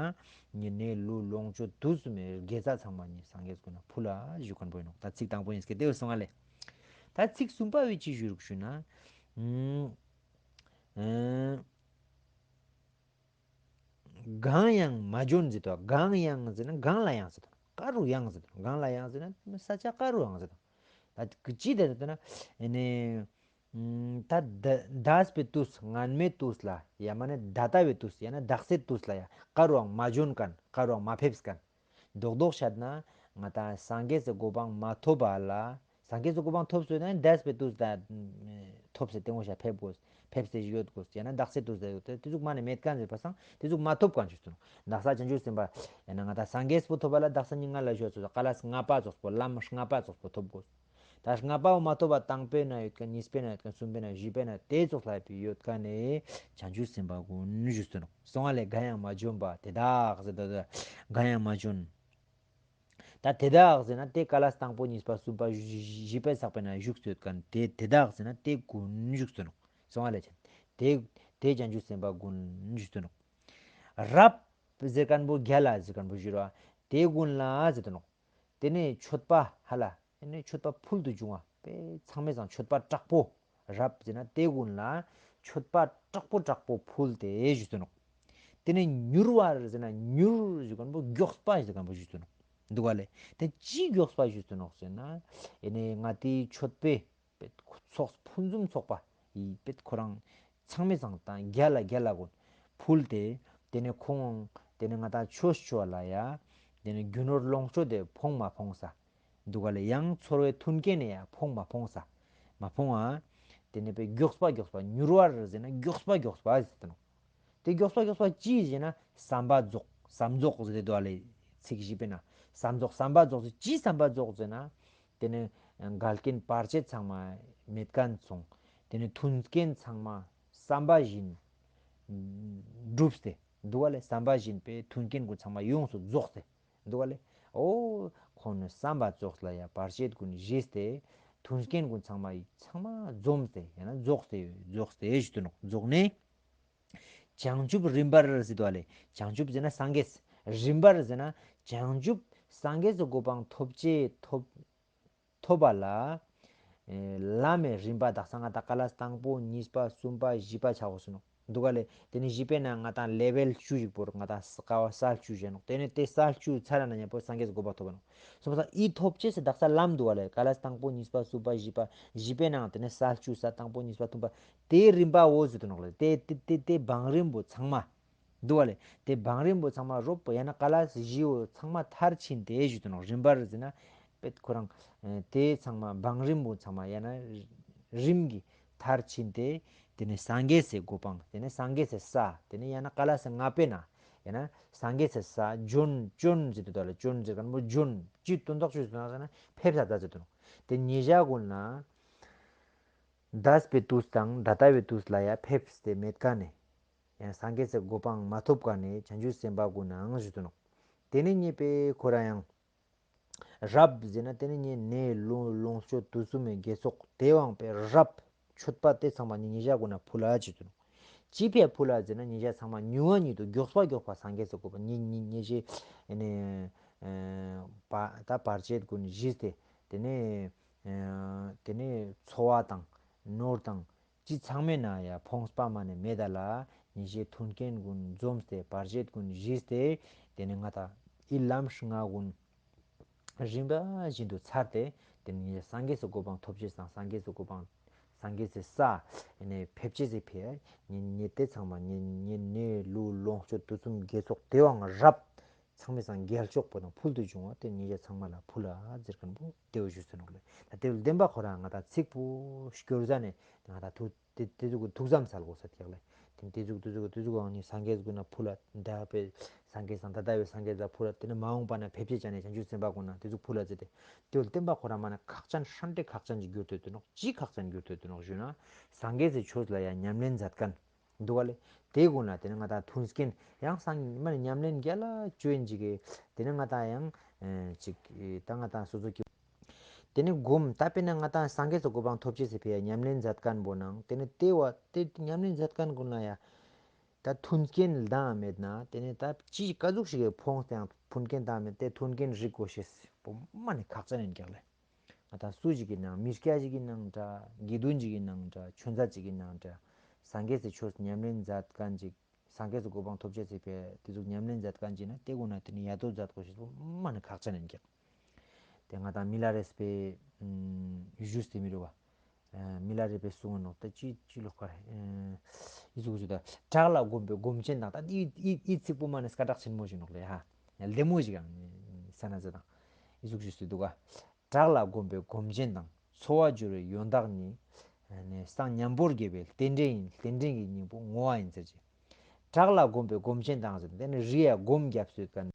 ཉེ་གནས་ལུས་ལོངས་སྤྱོད་དུས་གསུམ་མའི་དགེ་རྩ་ཚང་མ་ཉིད་སངས་རྒྱས་ཀུན་ལ་ཕུལ་ལ་བཞུགས་ཀན་པོ་ཡིན་ནོག་ད་ཚིག་དང་པོ་ཡིན་སྐད་དེ་བ་སོང་ང་ལས། ད་ཚིག་གསུམ་པ་བས་ཅི་ཞུ་རུག་ཞུ་ན། གང་ཡང་མ་བྱོན་ཟེར་དོ། གང་ཡང་ཟེར་ན་གང་ལ་ཡང་ཟེར་དོ། ག་རུ་ཡང་ཟེར་དོ། གང་ལ་ཡང་ཟེར་ན་ས་ཆ་ག་རུ་ཡང་ཟེར་དོ། ད་ཅི་དེ་ཟེར་དོ་ན་ཨེ་ནི། ད་འདས་པའི་དུས་སྔན་མའི་དུས་ལ་ཡང་མ་ནི་ད་ལྟ་བའི་དུས་ཡང་ན་དག་སའི་དུས་ལ་ཡང་ག་རུའང་མ་བྱོན་ཀན་ག་རུའང་མ་ཕེབས་ཀན། རྡོག་རྡོག་བཤད་ན་ང་ཏང་སངས་རྒྱས་སི་གོ་འཕང་མ་ཐོབ་པ་ལ་སངས་རྒྱས་སི་གོ་འཕང་ཐོབ་སོང་ན་འདས་པའི་དུས་ད་ཐོབ་སེ་ཏེ་ངོ་ཤ་ཕེབས་དགོས་ཕེབས་སེ་ཡོད་དགོས་ཡང་ན་དག་སའི་དུས་ད་ཡོད་དེ་དེ་ཟུག་མ་ནས་མེད་ཀ་ཟེར་བ་སང་དེ་ཟུག་མ་ཐོབ་ཀ་ཞུ་སོང་། དག་ས་བྱང་ཆུབ་སེམས་དཔའ་ཡང་ན་ང་ཏང་སངས་རྒྱས་པོ་ཐོབ་པ་ལ་དག་ས་ཉིན་ལྔ་ལ་ཞོ་ཚོ་ཀ་ལ་ལྔ་པ་ཙོགས་པོ་ལམ་ལྔ་པ་ཙོགས་པོ་ཐོབ་དགོས། ད་ལྔ་པའོ་མ་ཐོབ་པ་དང་པོའི་ན་ཡོད་ཀ་གཉིས་པའི་ན་ཡོད་ཀ་གསུམ་པའི་ན་བཞི་པའི་ན་དེ་ཙོགས་ལ་ཡོད་ཀ་ནས་བྱང་ཆུབ་སེམས་དཔའ་ཀུན་ཞུ་སོང་། སོང་བ་ལས་གང་ཡང་མ་བྱོན་པ་དེ་དག་ཟེར་དོ། གང་ཡང་མ་བྱོན། ད་དེ་དག་ཟེར་ན་དེ་ཀ་ལ་དང་པོ་གཉིས་པ་གསུམ་པ་བཞི་པའི་ཚགས་པའི་ན་བཞུགས་སོད་ཀན་དེ་དེ་དག་ཟེར་ན་དེ་ཀུན་བཞུགས་སོད་ནོ། སོང་བ་ལས་ཆེན་དེ་དེ་བྱང་ཆུབ་སེམས་དཔའ་ཀུན་བཞུགས་སོད་ནོ། རབ་ཟེར་ཀན་པོ་རྒྱལ་ལ་ཟེར་ཀན་པོ་བཞུགས་ར་དེ་ཀུན་ལ་ཟེར་དོ་ནོ། དེ་ནས་མཆོད་པ་ཧ་ལ་དེ་ནས་མཆོད་པ་ཕུལ་དུ་བྱུང་བ་པས་ཚང་མས་ཚང་མཆོད་པ་དྲག་པོ་རབ་ཟེར་ན་དེ་ཀུན་ལ་མཆོད་པ་དྲག་པོ་དྲག་པོ་ཕུལ་ཏེ་བཞུགས་སོད་ནོ། དེ་ནས་མྱུར་བར་ཟེར་ན་མྱུར་ཞུ་མཁན་པོ་མགྱོགས་པ་ཞུ་མཁན་པོ་ཞུ་ཚུལ་ནོ། འདུག་ག་ལས་དེ་ཅི་མགྱོགས་པ་ཞུ་ཚུལ་ནོ་ཟེར་ན། ཨེ་ནས་ང་དེའི་མཆོད་པའི་པེད་ཚོགས་ཕུན་སུམ་ཚོགས་པ་ཡི་པེད་ཁོ་རང་ཚང་མའི་ཚང་དང་རྒྱ་ལ་རྒྱ་ལ་གོ་ཕུལ་ཏེ། དེ་ནས་ཁོང་དེ་ནས་ང་དང་ཆོས་ཆོས་ལ་ཡ། དེ་ནས་རྒྱུ་ནོར་ལོངས་སྤྱོད་དེ་ཕོངས་མ་ཕོངས་ས། འདུག་ག་ལས་ཡང་ཚོར་བའི་མཐུན་རྐྱེན་ནས་ཡང་ཕོངས་མ་ཕོངས་ས། མ་ཕོངས་ཨ། དེ་ནས་པའི་མགྱོགས་པ་མགྱོགས་པ། མྱུར་བར་ཟེར་ན་མགྱོགས་པ་མགྱོགས་པ་ཟེར་དུ་ནོག། དེ་མགྱོགས་པ་མགྱོགས་པ་ཅི་ཟེར་ན་བསམ་པ་རྫོགས། བསམ་རྫོགས་ཟེར་དེ་དུ་ཨ་ལེ་ཚིག་བཞི་པའི་ན་བསམ་རྫོགས། བསམ་པ་རྫོགས་ཟེར་ཅི་བསམ་པ་རྫོགས་ཟེར་ན། དེ་ནས་འགལ་རྐྱེན་བར་ཆད་ཚང་མ་མེད་མཁན་སོང་། དེ་ནས་མཐུན་རྐྱེན་ཚང་མ་བསམ་པ་བཞིན་འགྲུབ་སྟེ་འདུག་བ་ལས། བསམ་པ་བཞིན་པའི་མཐུན་རྐྱེན་ཀུན་ཚང་མ་ཡོངས་སུ་རྫོགས་ཏེ་འདུག་བ་ལས། ཨོ་ཁོང་ནི་བསམ་པ་རྫོགས་ལ་ཡ་བར་ཆད་ཀུན་ཞི་སྟེ་མཐུན་རྐྱེན་ཀུན་ཚང་མ་ཚང་མ་འཛོམས་ཏེ་ཡང་ན་རྫོགས་ཏེ་རྫོགས་ཏེ་ཞུ་དུ་ནོག། རྫོགས་ནས། བྱང་ཆུབ་རིམ་པར་ཟེར་དུ་བ་ལས། བྱང་ཆུབ་ཟེར་ན་སངས་རྒྱས། རིམ་པར་ཟེར་ན་བྱང་ཆུབ་སངས་རྒྱས་སུ་གོ་འཕང་ཐོབ་ཅེས་ཐོབ་ཐོབ་པ་ལ། ཨེ་ལམ་མེ་རིམ་པ་དག་ས་ང་དང་ཀ་ལ་དང་པོ་གཉིས་པ་གསུམ་པ་བཞི་པ་ཆགས་འོ་སོ་ནོ། འདུག་ག་ལས། དེ་ནི་བཞི་པའི་ནང་ང་དང་ལེ་ཝེལ་བཅུ་ཞིག་བོར་ང་དང་ཀ་བ་ས་བཅུ་བཞག་ནོ། དེ་ནི་དེ་ས་བཅུ་ཚར་ན་ཉེ་པོ་སངས་རྒྱས་སུ་གོ་འཕང་ཐོབ་པ་ནོ། སོ་སོ་ཨི་ཐོབ་ཅེས་སི་དག་ས་ལམ་འདུག་ག་ལས། ཀ་ལ་དང་པོ་གཉིས་པ་གསུམ་པ་བཞི་པ་བཞི་པའི་ནང་དེ་ནི་ས་བཅུ་ས་དང་པོ་གཉིས་པ་གསུམ་པ་དེའི་རིམ་པ་འོ་ཟེར་དུ་ནོག་ལས། དེ་དེ་དེ་དེ་བང་རིམ་པོ་ཚང་མ། འདུག་བ་ལས། དེ་བང་རིམ་པོ་ཚང་མ་རོབ་ཡང་ན་ཀ་ལ་བཞི་བོ་ཚང་མ་མཐར་ཕྱིན་ཏེ་ཞུ་དུ་ནོག། རིམ་པར་ཟེར་ན་པེད་ཁོ་རང་དེ་ཚང་མ་བང་རིམ་པོ་ཚང་མ་ཡང་ན་རིམ་གྱིས་མཐར་ཕྱིན་ཏེ། དེ་ནས་སངས་རྒྱས་སའི་གོ་འཕང་། དེ་ནས་སངས་རྒྱས་སའི་ས། དེ་ནས་ཡང་ན་ཀ་ལ་སའི་ལྔ་པའི་ན་ཡང་ན་སངས་རྒྱས་སའི་ས་བྱོན། བྱོན་ཟེར་དུ་ད་ལ་བྱོན་ཟེར་ག་ན་མོ་བྱོན་ཅི་དོན་དག་ཅི་ཟེར་ན་ཟེར་ན་ཕེབས་ས་ད་ཟེར་དུ་ནོག། དེ་ཉེ་ཞག་ཀུན་ལ་འདས་པའི་དུས་དང་ད་ལྟ་བའི་དུས་ལ་ཡ་ཕེབས་ཏེ་མེད་ཀ་ནས། ཡང་སངས་རྒྱས་སའི་གོ་འཕང་མ་ཐོབ་ཀ་ནས་བྱང་ཆུབ་སེམས་དཔའ་ཀུན་ནའང་ཞུ་དུ་ནོག། དེ་ནས་ཉེ་པའི་ཁོ་ར་ཡང་རབ་ཟེར་ན་དེ་ནས་ཉེ་ནས་ལོངས་སྤྱོད་དུས་གསུམ་མའི་དགེ་ཚོགས་དེ་དབང་པའི་རབ་མཆོད་པ་དེ་ཚང་མ་ཉེ་ཉེ་ཞག་ཀུན་ན་ཕུལ་ལ་ཞུ་དུ་ནོག། ཅི་ཕྱིར་ཕུལ་ལ་ཟེར་ན་ཉེ་ཞག་ཚང་མ་ཉུང་བ་ཉིད་དུ་མགྱོགས་པ་མགྱོགས་པ་སངས་རྒྱས་སའི་གོ་འཕང་ཉེ་ཉེ་ཉེ་ཞེ་ནས་ད་བར་ཆད་ཀུན་ཞི་སྟེ་དེ་ནས་དེ་ནས་འཚོ་བ་དང་ནོར་དང་། ཅི་ཚང་མའི་ནང་ཡང་ཕོངས་པ་མ་ནས་མེད་ད་ལ། ཉེ་ཞའི་མཐུན་རྐྱེན་ཀུན་འཛོམས་ཏེ་བར་ཆད་ཀུན་ཞི་སྟེ། དེ་ནས་ང་དང་ཨི་ལམ་ལྔ་ཀུན་རིམ་པ་བཞིན་དུ་ཚར་ཏེ། དེ་ནས་སངས་རྒྱས་སུ་གོ་འཕང་ཐོབ་ཅེས་དང་སངས་རྒྱས་སུ་གོ་འཕང་སངས་རྒྱས་སི་ས་ནས་ཕེབས་ཅེས་སི་ཕི་ཉེ་ཉེ་དེ་ཚང་མ་ཉེ་ཉེ་ནས་ལུས་ལོངས་སྤྱོད་དུས་གསུམ་དགེ་ཚོགས་དེ་དབང་རབ། ཚང་མའི་སང་རྒྱལ་མཆོག་པོ་དང་ཕུལ་དུ་བྱུང་བ་དེ་ཉེ་ཞ་ཚང་མ་ལ་ཕུལ་ལ་ཟེར་མཁན་པོ་དེ་བོ་ཞུས་ཟེར་ནོག་ལེ། ད་དེ་བོ་བདེན་པ་ཁོ་རང་ང་དང་ཚིག་པོ་སྐྱོར་ཟ་ནས་ང་དང་ཐུག་དེ་དེ་ཚོ་གི་ཐུགས་བསམ་སལ་དགོས་ས་ཐེག་ལེ། དེ་དེ་ཚོ་དེ་ཚོ་དེ་ཚོ་གང་ནི་སངས་རྒྱས་ཀུན་ན་ཕུལ་ལ་འདའ་བའི་སངས་རྒྱས་སང་ད་ལྟ་བའི་སངས་རྒྱས་ལ་ཕུལ་ལ་དེ་ནི་མ་འོངས་པ་ན་ཕེབས་ཅེས་ཅན་ནས་བྱང་ཆུབ་སེམས་དཔའ་ཀུན་ན་དེ་ཚོ་ཕུལ་ལ་ཟེར་ཏེ། དེ་བོ་བདེན་པ་ཁོ་རང་མ་ན་ཁག་ཅན་ཧྲན་ཏེ་ཁག་ཅན་གྱི་གྱུར་ཏེ་དུ་ནོག། ཅི་ཁག་ཅན་གྱུར་ཏེ་དུ་ནོག་ཞུ་ན། སངས་རྒྱས་སི་ཆོས་ལ་ཡང་ཉམས་ལེན་མཛད་མཁན། འདུག་ག་ལེ། དེ་ཀུན་ལ་དེ་ནི་ང་དང་མཐུན་རྐྱེན་ཡང་སང་མ་ནི་ཉམས་ལེན་རྒྱ་ལ་བཅོས་ཡིན་ཅིག་གི་དེ་ནི་ང་དང་ཡང་ཅིག་ད་ང་དང་སོ་སོ་གི་དེ་ནི་སྒོམ་ད་དཔེར་ན་ང་དང་སངས་རྒྱས་སི་གོ་འཕང་ཐོབ་ཅེས་སི་ཕི་ཡ་ཉམས་ལེན་མཛད་མཁན་པོ་ནང་དེ་ནི་དེ་བ་དེ་ཉམས་ལེན་མཛད་མཁན་ཀུན་ལ་ཡ་ད་མཐུན་རྐྱེན་ལྡང་མེད་ན་དེ་ནི་ད་ཅི་ག་ཟུག་ཞིག་གི་ཕོངས་དང་མཐུན་རྐྱེན་ལྡང་མེད་དེ་མཐུན་རྐྱེན་རིག་དགོས་ཤེས་པོ་མ་ནི་ཁག་ཅན་ཡིན་ཀྱག་ལེ། ང་དང་སུ་ཞིག་གི་ནང་མི་སྐྱ་ཞིག་གི་ནང་འདྲ། དགེ་འདུན་ཞིག་གི་ནང་འདྲ། ཆོས་མཛད་ཅིག་གི་ནང་འདྲ། སངས་རྒྱས་སི་ཆོས་ཉམས་ལེན་མཛད་མཁན་ཅིག་སངས་རྒྱས་སི་གོ་འཕང་ཐོབ་ཅེས་སི་ཕི་དེ་ཚོ་ཉམས་ལེན་མཛད་མཁན་ཅིག་ན་དེ་ཀུན་ན་དེ་ནི་ཡ་དོ་མཛད་དགོས་ཤེས་པོ་མ་ནི་ཁག་ཅན་ཡིན་ཀྱག། དེ་ང་དང་མི་ལ་རས་པའི་ཞུས་ཏེ་མི་རུ་བ། མི་ལ་རས་པའི་གསུང་ངོ་ནོག་ད་ཅི་ཅི་ལོག་ཁར་ཨི་ཟུག་ཞུ་ད་བྲག་ལ་སྒོམ་པའི་སྒོམ་ཆེན་དང་ད་ཨི་ཨི་ཨི་ཚིག་པོ་མ་ནི་སྐད་གྲགས་ཆེན་མོ་ཞིག་ནོག་ལེ་ཧ། ལྡེ་མོ་ཞིག་ཡང་ས་ན་ཟེར་དང་ཨི་ཟུག་ཞུས་ཏེ་འདུག་ག། བྲག་ལ་སྒོམ་པའི་སྒོམ་ཆེན་དང་འཚོ་བ་སྦྱོར་བའི་ཡོན་བདག་གཉིས། ནས་སང་མཉམ་པོར་དགེ་བའི་རྟེན་འབྲེལ་ཡིན། རྟེན་འབྲེལ་གྱི་སྙིང་པོ་བསྔོ་བ་ཡིན་ཟེར་གྱི། བྲག་ལ་སྒོམ་པའི་སྒོམ་ཆེན་དང་ཟེར་དེ་ནི་རི་ཡ་སྒོམ་རྒྱབ་སོད་མཁན།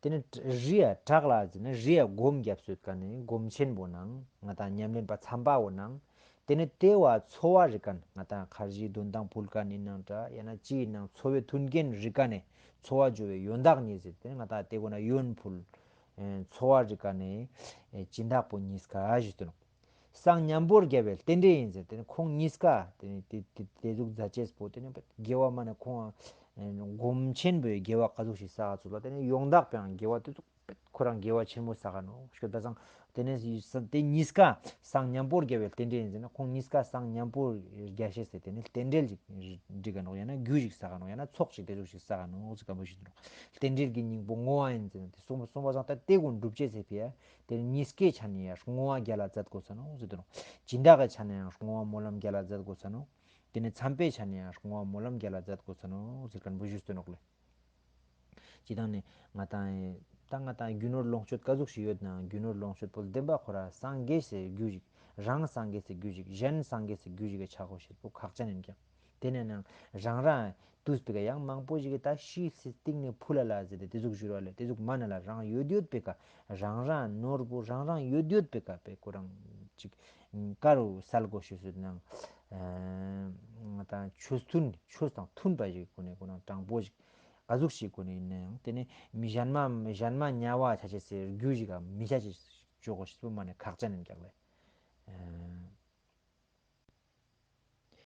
དེ་ནི་རི་ཡ་བྲག་ལ་ཟེར་ནི་རི་ཡ་སྒོམ་རྒྱབ་སོད་མཁན་ནི་སྒོམ་ཆེན་པོ་ནང་ང་དང་ཉམས་ལེན་པ་མཚམས་པ་བོ་ནང་། དེ་ནི་ལྟེ་བ་འཚོ་བ་རིག་མཁན་ང་དང་ཁར་ཇི་དོན་དང་ཕུལ་མཁན་ནི་ནང་འདྲ་ཡང་ན་ཅི་ཡིན་ནང་འཚོ་བའི་མཐུན་རྐྱེན་རིག་མཁན་ནི་འཚོ་བ་སྦྱོར་བའི་ཡོན་བདག་གཉིས་ཟེར་དེ་ནི་ང་དང་དེ་གོ་ན་ཡོན་ཕུལ། འཚོ་བ་རིག་མཁན་ནི་སྦྱིན་བདག་པོ་གཉིས་ཀ་ཞུས་ཏེ་ནོག། སང་མཉམ་པོར་དགེ་བའི་རྟེན་འབྲེལ་ཡིན་ཟེར་དེ་ནི་ཁོང་གཉིས་ཀ་དེ་ནི་དེ་དེ་དེ་ཟུག་མཛད་ཅེས་པོ་དེ་ནི་དགེ་བ་མ་ནི་ཁོང་སྒོམ་ཆེན་པོའི་དགེ་བ་ག་ཟུག་ཞིག་བསགས་ཚུལ་ལ་དེ་ནི་ཡོན་བདག་པའང་དགེ་བ་དེ་ཟུག་ཁོ་རང་དགེ་བ་ཆེན་མོ་བསགས་ནོག་ཞུ་ད་སང་དེ་ནི་དེ་གཉིས་ཀ་སང་མཉམ་པོར་དགེ་བའི་རྟེན་འབྲེལ་ཡིན་ཟེར་ན་ཁོང་གཉིས་ཀ་སང་མཉམ་པོར་དགེ་ཤེས་ཟེར་དེ་ནི་རྟེན་འབྲེལ་ཅིག་འགྲིག་ག་ནོག་ཡང་ན་རྒྱུ་ཞིག་བསགས་ནོག་ཡང་ན་ཚོགས་ཅིག་དེ་ཟུག་ཞིག་བསགས་ནོག་ཟེར་ག་མོ་ཞུས་ནོག། རྟེན་འབྲེལ་གྱི་སྙིང་པོ་བསྔོ་བ་ཡིན་ཟེར་ན་དེ་གསུངས་པ་གསུངས་པ་སང་ད་དེ་ཀུན་སྒྲུབ་ཅེས་ཟེར་ཕི་ཡ། དེ་ནི་གཉིས་ཀའི་ཆ་ནས་ཡང་བསྔོ་བ་རྒྱ་ལ་མཛད་དགོས་ས་ནོག་ཟེར་དུ་ནོག། སྦྱིན་བདག་གི་ཆ་ནས་ཡང་བསྔོ་བ་སྨོན་ལམ་རྒྱ་ལ་མཛད་དགོས་ས་ནོག། དེ་ནི་མཚམས་པའི་ཆ་ནས་ཡང་བསྔོ་བ་སྨོན་ལམ་རྒྱ་ལ་མཛད་དགོས་ས་ནོག་ཟེར་མཁན་པོ་ཞུས་ཏེ་ནོག་ལེ། སྤྱི་བཏང་ནི་ང་དང་ད་ང་དང་རྒྱུ་ནོར་ལོངས་སྤྱོད་ག་ཟུག་ཞིག་ཡོད་ནའང་རྒྱུ་ནོར་ལོངས་སྤྱོད་པོ་བདེན་པ་ཁོ་ར་སངས་རྒྱས་སའི་རྒྱུ་ཞིག་ རང་སངས་རྒྱས་སི་རྒྱུད་ཅིག་གཞན་སངས་རྒྱས་སི་རྒྱུད་ཅིག་གི་ཆགས་སྒོ་ཞིག་པོ་ཁག་ཅན་ཡིན་ཀྱང་། དེ་ནས་ནང་རང་རང་དུས་པའི་ཀ་ཡང་མང་པོ་ཞིག་གི་ད་ཤི་སི་སྟེང་ནས་ཕུ་ལ་ལ་ཟེར་ཏེ་དེ་ཟུག་བཞུར་བ་ལས་དེ་ཟུག་མ་ན་ལ་རང་ཡོད་ཡོད་པའི་ཀ་རང་རང་ནོར་བུ་རང་རང་ཡོད་ཡོད་པའི་ཀ་པའི་ཁོ་རང་ཅིག་ཀ་རུ་སལ་གོ་ཤུ་སུ་ནང་ད་ཆོས་མཐུན་ཆོས་དང་མཐུན་པ་ཞིག་གོ་ནས་ཁོ་རང་དྲང་པོ་ཞིག་ག་ཟུག་ཞིག་གོ་ནས་ཡིན་ན་ཡང་དེ་ནས་མི་གཞན་མ་གཞན་མ་ཉ་བ་ཆ་ཆེ་སེ་རྒྱུ་ཞིག་ག་མི་ཆ་ཆེ་ཅོ་གོ་ཤུ་སུ་མ་ནས་ཁག་ཅན་ཡིན་ཀྱག་ལས།